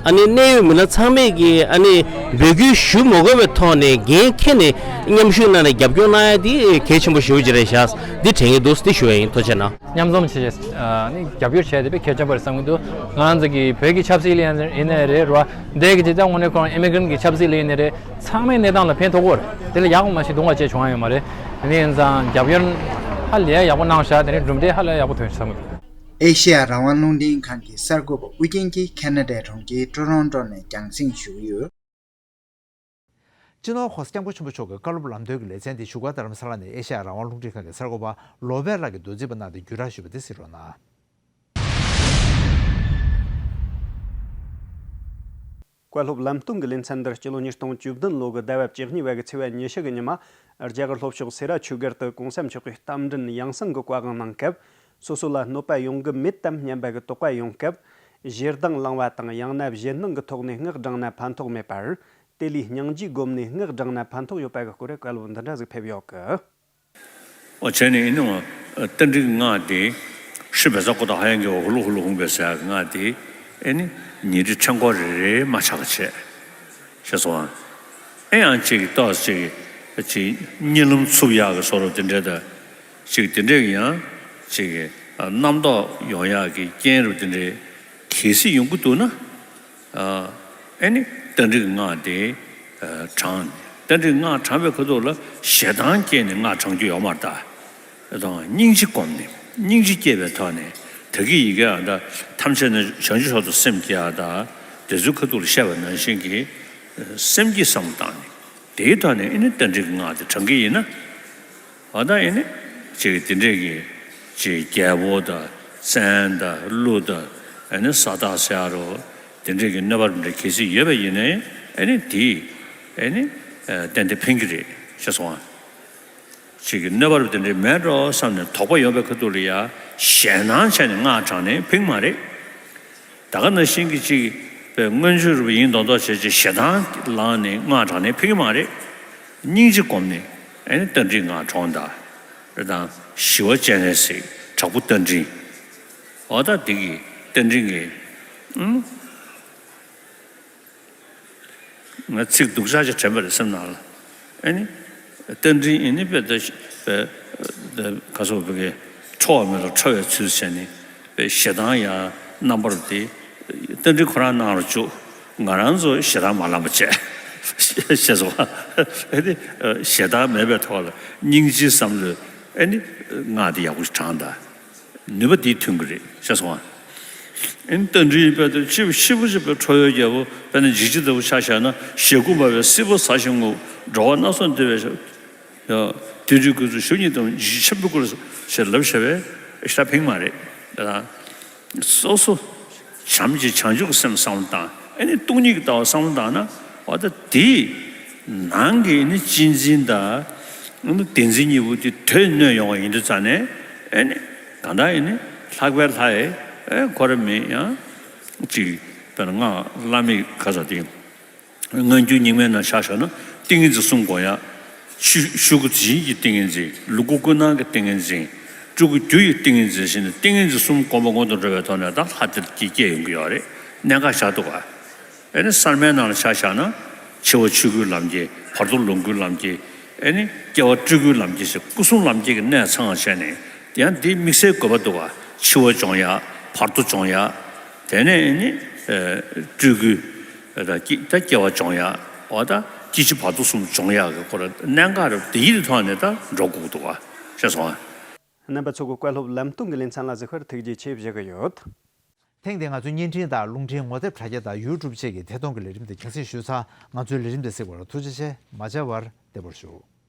ཨ་ནི་གནད་ཡོད་མི་སྣ་ཚང་མས་ཀྱི་ཨ་ནི་འབོད་སྐུལ་ཞུ་མ་དགོས་པའི་ཐོག་ནས་འགན་འཁྱེར་ནས་མཉམ་ཞུགས་གནང་ནས་རྒྱབ་སྐྱོར་གནང་ཡ་དེ་གལ་ཆེན་པོ་ཞེ་པོ་ཅིག་རེད་ཤག་འདི་དྲན་གྱི་འདུག་འདི་ཞུ་བ་ཡིན། ཐུགས་རྗེ་གནང་། མཉམ་འཛོམས་བྱས་ཨ་ནི་རྒྱབ་སྐྱོར་བྱས་ཏེ་དཔེ་གལ་ཆེན་པོ་རེད་བསམ་གྱི་འདུག་ང་རང་ཚོ་གི་བོད་ཀྱི་ཆབ་སྲིད་ལ་ཡིན་ནའི་རེད་རོ། འདྲས་ཀྱི་ཇི་ལྟར་དངོས་གནས་ཁོ་རང་ཨི་མི་གྷི་རན་གྱི་ཆབ་སྲིད་ལ་ཡིན་ནའི་རེད། ཚང་མའི་གནས་སྟངས་ལ་ཕན་ཐོགས་ཀྱི་ཡོད་རེད། དེ་ལ་ཡག་པ་མ་ཞིག་གདུང་བ་བཅས་བྱུང་ཡ་ཡོད་མ་རེད། དེ་ནས་ཡིན་ཙང་རྒྱབ་སྐྱོར་ཧ་ལས་ཡག་པོ་གནང་ཤག་དེ་ནས་གྲུབ་འབྲས་ཧ་ལས་ཡག་པོ་ཐོན་ཤག་བསམ་གྱི་འདུག་ཨེ་ཤེ་ཡ་རང་དབང་རླུང་འཕྲིན་ཁང་གི་གསར་འགོད་པ་ཨུ་རྒྱན་གྱིས་ཁེ་ན་ཌའི་གྲོང་ཁྱེར་ཀྲོ་རོན་ཀྲོ་ནས་རྒྱང་སྲིང་ཞུ་གི་ཡོད། སྤྱི་ནོར་༸གོང་ས་༸སྐྱབས་མགོན་ཆེན་པོ་མཆོག་གི་བཀའ་སློབ་ལམ་སྟོན་གྱི་ལེ་ཚན་དེ་བཞུགས་སྒར་རྡ་རམ་ས་ལ་ནས་ཨེ་ཤེ་ཡ་རང་དབང་རླུང་འཕྲིན་ཁང་གི་གསར་འགོད་པ་ལོ་པད་ལགས་ཀྱིས་མདོ་འཛིན་པ་གནང་སྟེ་བརྒྱུད་བསྒྲགས་ཞུས་པ་དེ་གཟིགས་རོགས་གནང་། བཀའ་སློབ་ལམ་སྟོན་གྱི་ལེ་ཚན་འདིར་སྤྱི་ལོ་ཉིས་སྟོང་བཅུ་བདུན་ལོ་གི་ཟླ་བ་བཅུ་གཉིས་པ་གི་ཚེས་པ་ཉི་ཤུ་གི་ཉི་མ། རྒྱ་གར་ལྷོ་ཕྱོགས་སེ་ར་ཆོས་སྒར་དུ་གོང་ས་མཆོག་གིས་རྟ་མགྲིན་ཡང་གསང་གི་བཀའ་དབང་གནང་སྐབས། སོ་སོ་ལ་གནོད་པ་ཡོང་གི་མེད་དམ་སྙམ་པ་གི་དོགས་པ་ཡོང་སྐབས། ཞེ་སྡང་བསླངས་པ་དང་། ཡང་ན་གཞན་སྣང་གི་ཐོག་ནས་སྔགས་བགྲངས་ན་ཕན་ཐོགས་མེད་པར། དེ་ལས་སྙིང་རྗེ་བསྒོམས་ནས་སྔགས་བགྲངས་ན་ཕན་ཐོགས་ཡོད་པ་གི་སྐོར་བཀའ་སློབ་འདི་འདྲ་ཟིག་ཕེབས་ཡོད་གི། ཨོ་བྱས་ནས་ཨེ་ནི་འོ་རྟ་མགྲིན་སྔགས་དེ། ཧྲི་བེ་ས་ཀོ་ད་ཧ་ཡང་གི་འོ་ཧུ་ལུ་ཧུ་ལུ་ཧུང་བེ་ས་ཡ་གི་སྔགས་དེ། ཨེ་ནི་ཉི་ཁྲི་ཕྲེང་སྐོར་རེ་རེ་མ་ཆག་ག་བྱས། ཤེས་སོང་ཨ། ཨེ་ཡང་ཅིག་ཏོག་ཅིག་ཅིག་གཉིད་ལམ་འཚུབ་ཡག་གི་བཟོ་འདྲ་དེ་འདྲས་དང་། ཅིག་དེ་འདྲས་ཀྱི་ཡང་ཅིག་ རྣམ་རྟོག་ཡོང་ཡག་གི་རྐྱེན་རུ་དེ་འདྲའི་གལ་སྲིད་ཡོང་གི་འདུག་ན། ཨ་ནི་རྟ་མགྲིན་སྔགས་དེ་བགྲང་། རྟ་མགྲིན་སྔགས་བགྲང་བའི་ཁ་ཐུག་ལ་ཞེ་སྡང་སྐྱེས་ནས་སྔགས་བགྲང་རྒྱུ་ཡོད་མ་རེད་ད། དང་སྙིང་རྗེ་བསྒོམས་ནས་སྙིང་རྗེ་སྐྱེས་པའི་ཐོག་ནས་ད་གི་ཡི་གེ་ཨ་ད་ཐམས་ཅད་ནི་བྱང་ཆུབ་མཆོག་ཏུ་སེམས་བསྐྱེད་ཨ་ད་དེ་ཚོའི་ཁ་ཐུག་ལ་བཤད་པ་ནང་བཞིན་གྱི་སེམས་ཀྱི་བསམ་བློ་བཏང་ནས་དེའི་ཐོག་ནས་ཨ་ནི་རྟ་མགྲིན་སྔགས་དེ་བགྲང་གི་ཡིན་ན། འོ་ད་ཨེ་ནི། ཅིག་དེ་འདྲས་ཀྱི། ཅིག་རྒྱལ་པོ་དང་། བཙན་དང་། ཀླུ་དང་། ཨེ་ནི་ས་བདག་ཟེར་ཡ་རོ། དེ་འདྲས་ཀྱི་གནོད་པ་རེ་གལ་སྲིད་ཡོད་པ་ཡིན་ནའི། ཨེ་ནི་དེས། ཨེ་ནི། ཏན་ཏན་ཕན་གྱི་རེད། ཤེས་སོང་ཨ། ཅིག་གི་གནོད་པ་རེ་དེ་འདྲས་མེད་འགྲོ་བསམ་ནས་དོགས་པ་ཡོང་པའི་ཁ་ཐུག་ལ་ཡ། ཞེད་སྣང་བྱས་ནས་སྔགས་བགྲངས་ནའི་ཕན་གྱི་མ་རེད། ད་ག་ནང་བཞིན་གྱི་ཅིག་པའི་མངོན་སྤྱོད་རུ་ཡིན་མདོག་མདོག་བྱས་ཅིག་ཞེ་སྡང་ལངས་ནས་སྔགས་བགྲངས་ནས་ཕན་གྱི་མ་རེད། སྙིང་རྗེ་བསྒོམས་ནས་ཨེ་ནི་རྟ་མགྲིན་སྔགས་བགྲངས་དང་། རེད་དང་། ཞི་བ་སྤྱན་རས་གཟིགས། དྲག་པོ་རྟ་མགྲིན། འོ་ད་འདི་གི་རྟ་མགྲིན་གྱི། ཨུམ། ང་ཚིག་སྡུག་ཅག་ཅིག་དྲན་པ་རེད་སེམས་ནང་ལ། ཨེ་ནི། རྟ་མགྲིན་ཨེ་ནི་དཔེ་ད་དཔེ་ད་ག་སོགས་བོད་ཀྱི་ཁྲོ་བ་མེད་ལ་ཁྲོ་བའི་ཚུལ་བྱས་ནས་དཔེ་ཞེ་སྡང་ཡང་རྣམ་པར་དེ་རྟ་མགྲིན་ཁོ་རང་གནང་རུ་བཅུག་ང་རང་ཚོ་ཞེ་སྡང་མ་ལངས་པ་བྱས། ཤེས་སོང་ཨ། ཨེ་ནི། ཞེ་སྡང་མེད་པའི་ཐོག་ལ་སྙིང་རྗེའི་བསམ་བློས་ཨེ་ནི་སྔགས་དེ་ཡག་པོ་ཞིག་བགྲངས་དང་། ནུས་པ་འདིས་ཐོན་གྱི་རེད། ཤེས་སོང་ཨ། ཨེ་ནི་རྟ་མགྲིན་དཔེ་དེ་ཕྱི་ཕྱི་པོ་ཅིག་པའི་ཁྲོ་བོའི་རྒྱལ་པོ་དཔེར་ན་འཇིགས་བྱེད་ལྟ་བུ་ཆ་བཞག་ན་ཞེ་དགུ་འབར་བའི་སྲིད་པ་ཟ་ཞིང་ངུ། འགྲོ་བ་སྣ་ཚོགས་འདུལ་བའི་ཞབས། ཡང་དུས་འཁྲུགས་ཀུན་སོགས་ཞབས་གཉིས་དང་། འཇིགས་ཆེན་པོའི་སྐུ་ལ་ཞེས་ལབ་བྱ་བའི་ཞེ་དྲག་ཕན་གྱི་མ་རེད། ད་སོ་སོ་བྱམས་ཀྱི་བྱང་ཆུབ་ཀྱི་སེམས་བསམ་བློ་བཏང་། ཨེ་ནི་སྟོང་ཉིད་ཀྱི་ལྟ་བ་བསམ་བློ་བཏང་ན། འོ་ད་དེའི་ནང་གི་ཨེ་ནི་གཅེས་འཛིན་དང་། ཨེ་ནི་བདེན་འཛིན་གཉིས་པོ་དེ་དོན་གནོད་ཡོང་བ་ཡིན་དུས་ཙང་ནས། ཨེ་ནི་གང་ལྟར་ཨེ་ནི་ལྷག་པའི་ལྷ་ཡི། ཨེ་ཁོ་ར་མི་ཡང་ཅིག་དཔེར་ན་སྔགས་བླ་མེད་ག་ས་དེ། སྔ་འགྱུར་རྙིང་མའི་ནང་ཆ་བཞག་ན་ཏིང་ངེ་འཛིན་གསུམ་སྒོམ་ཡ། ཤུ་ཤུ་གུ་ཇི་བཞིན་གྱི་ཏིང་ངེ་འཛིན། ལུ་གུ་ཀུན་སྣང་གི་ཏིང་ངེ་འཛིན། སྤྲུལ་སྐུ་རྒྱུ་ཡི་ཏིང་ངེ་འཛིན་བཞིན་དུ་ཏིང་ངེ་འཛིན་གསུམ་སྒོམ་པ་སྔོན་དུ་འགྲོ་བའི་ཐོག་ནས་ད་ལྷ་དེ་སྐྱེ་སྐྱེ་ཡོང་གི་ཡོད་རེད། གནད་འགག་ཆགས་འདུག་ག། ཨེ་ནི་གསར་མའི་ནང་ལ་ཆ་བཞག་ན་འཆི་བ་ཆོས་སྐུའི་ལམ་སྐྱེས། བར་དོ་ལོངས་སྐུའི་ལམ་སྐྱེས། ཨེ་ནི་སྐྱེ་བ་སྤྲུལ་སྐུའི་ལམ་སྐྱེས་ཞེས་སྐུ་གསུམ་ལམ་སྐྱེས་ཀྱི་གནད་ཚང་བ་བྱས་ནས། ཡང་འདི་དམིགས་བསལ་དགོས་པ་འདུག་ག། འཆི་བ་སྦྱོང་ཡ། བར་དོ་སྦྱོང་ཡ། དེ་ནས་ཨེ་ནི་སྤྲུལ་སྐུ། ད་སྐྱེ་ད་སྐྱེ་བ་སྦྱོང་ཡ། འོ་ད་སྐྱེ་འཆི་བར་དོ་གསུམ་སྦྱོང་ཡ་གི་སྐོར་གནད་འགག་རེད། དེ་ཡི་ཐོག་ནས་ད་འགྲོ་དགོས་འདུག་ག། ཤེས་སོང་ཨ། རྣམ་པ་ཚོ་གི་བཀའ་སློབ་ལམ་སྟོན་གྱི་ལེ་ཚན་ལ་གཟིགས་པར་ཐུགས་རྗེ་ཆེ་ཞུ་གི་ཡོད། ཐེངས་འདིའི་ང་ཚོའི་བརྙན་འཕྲིན་དང་རླུང་འཕྲིན་ངོ་དེབ་དྲ་རྒྱ་དང་ཡུ་ཊུབ་བཅས་ཀྱི་ཐད་གཏོང་གི་ལས་རིམ་དེ་རྒྱང་སྲིང་ཞུས་ཚར། ང་ཚོའི་ལས་རིམ་དེ་གཟིགས་པར་ཐུགས་རྗེ་ཆེ། མ་མཇལ་བར་བདེ་པོར་བཞུགས།